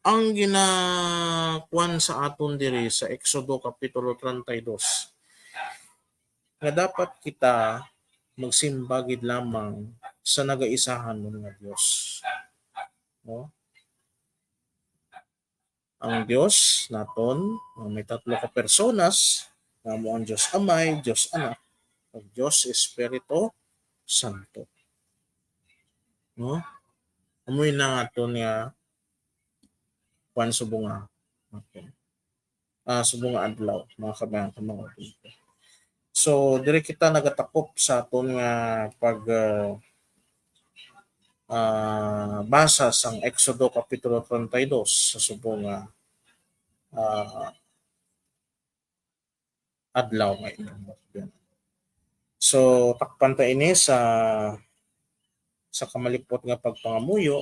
ang ginakuan sa aton diri sa Exodo Kapitulo treinta y dos, nga dapat kita magsimba gid lamang sa nagaisahanon nga Dios. No? Ang Dios naton, uh, may tatlo ka personas, nga amo ang Dios Amay, Dios Anak, ug Dios Espiritu Santo. No? Amoy na nga aton nga kwan subong nga, okay. Ah, subong nga adlaw, mga kabayan, mga kabayan. So, diri kita nagatakop sa aton nga pag, ah, ah, basa sang Exodo Kapitulo treinta y dos sa subong nga, ah, adlaw nga ini. So, takpan ta ini sa, sa kamalipot nga pagpangamuyo.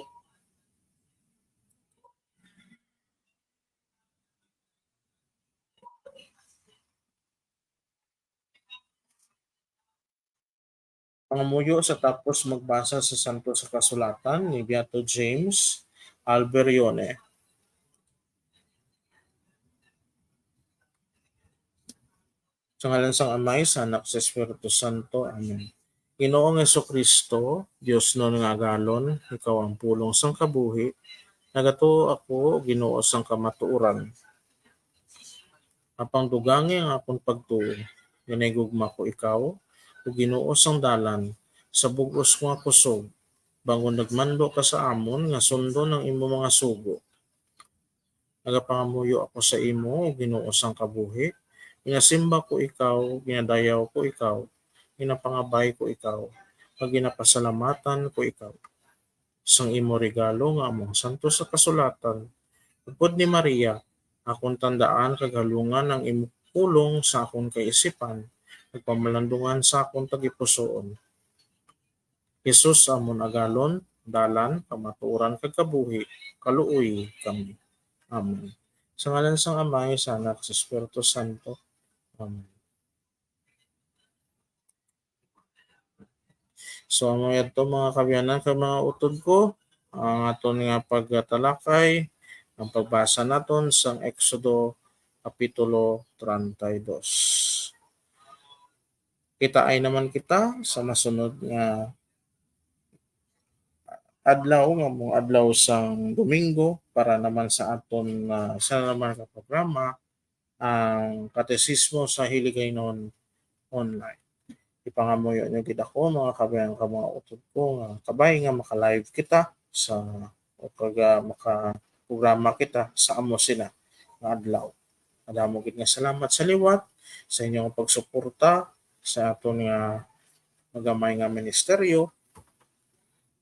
Pangamuyo sa tapos magbasa sa Santo sa Kasulatan ni Beato James Alberione. Sa ngalan sang Amay, sa Anak, sa Espiritu Santo. Amen. Ginoong Jesu-Cristo, Dios nun nga agalon, ikaw ang pulong sang kabuhi, nagatuo ako, Ginoo sang kamatuoran. Apang dugangi ang akon pagtuo, ginahigugma ko ikaw, o Ginoo sang dalan, sa bug-os ko nga kusog, bangod nagmando ka sa amon nga sundon ang imo mga sugo. Nagapangamuyo ako sa imo, o Ginoo sang kabuhi. Ginasimba ko ikaw, ginadayaw ko ikaw, ginapangabay ko ikaw, kag ginapasalamatan ko ikaw. Sang imo regalo nga among Santo sa Kasulatan, upod ni Maria, akon tandaan kag halungan ang imo pulong sa akon kaisipan, kag pamalandungan sa akon tagipusoon. Jesus, amon agalon, dalan, kamatuoran, kag kabuhi, kaluoy kami. Amen. Sa ngalan sang Amay, sa Anak, sa Espiritu Santo. Amen. So, amo yadto, mga kaabyanan kag mga utod ko, ang aton nga pagtalakay, ang pagbasa naton sang Exodo Kapitulo treinta y dos. Kitaay naman kita sa masunod nga adlaw, nga mga adlaw sang Domingo, para naman sa aton, ah, sa naman ka programa, ang Katesismo sa Hiligaynon Online. Ipangamuyo niyo gid ako, mga kabayan, ka mga utod ko, nga kabay nga maka-live kita sa, o kag, ah, maka-programa kita sa amo sina nga adlaw. Madamo gid nga salamat sa liwat sa inyong pagsuporta sa aton nga magamay nga ministeryo.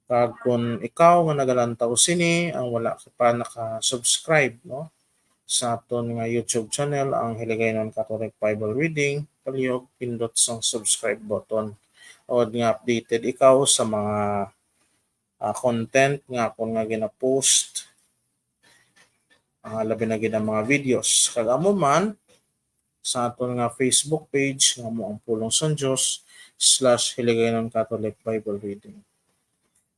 Kag kung ikaw nga nagalantaw sini ang wala ka pa naka-subscribe, no, sa aton nga YouTube channel, ang Hiligaynon Catholic Bible Reading, palihog pindot sang subscribe button. Or nga updated ikaw sa mga, ah, content nga akon nga gina-post, ah, labi na gid ang mga videos. Kag amo man sa aton nga Facebook page nga amo ang Pulong sang Dios slash Hiligaynon Catholic Bible Reading.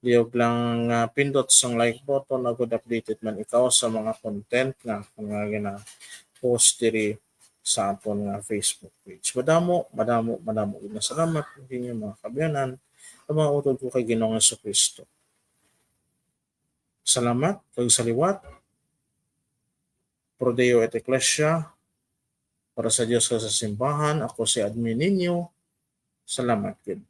Lihog lang nga pindot sang like button agud updated man ikaw sa mga content nga akon nga gina-post diri sa aton nga Facebook page. Madamo, madamo, madamo gid nga salamat ninyo, mga kaabyanan, sa mga utod ko kay Ginoong Jesu-Cristo. Salamat kag sa liwat. Pro Deo et Ecclesia, para sa Dios kag sa simbahan, ako si admin ninyo. Salamat gid.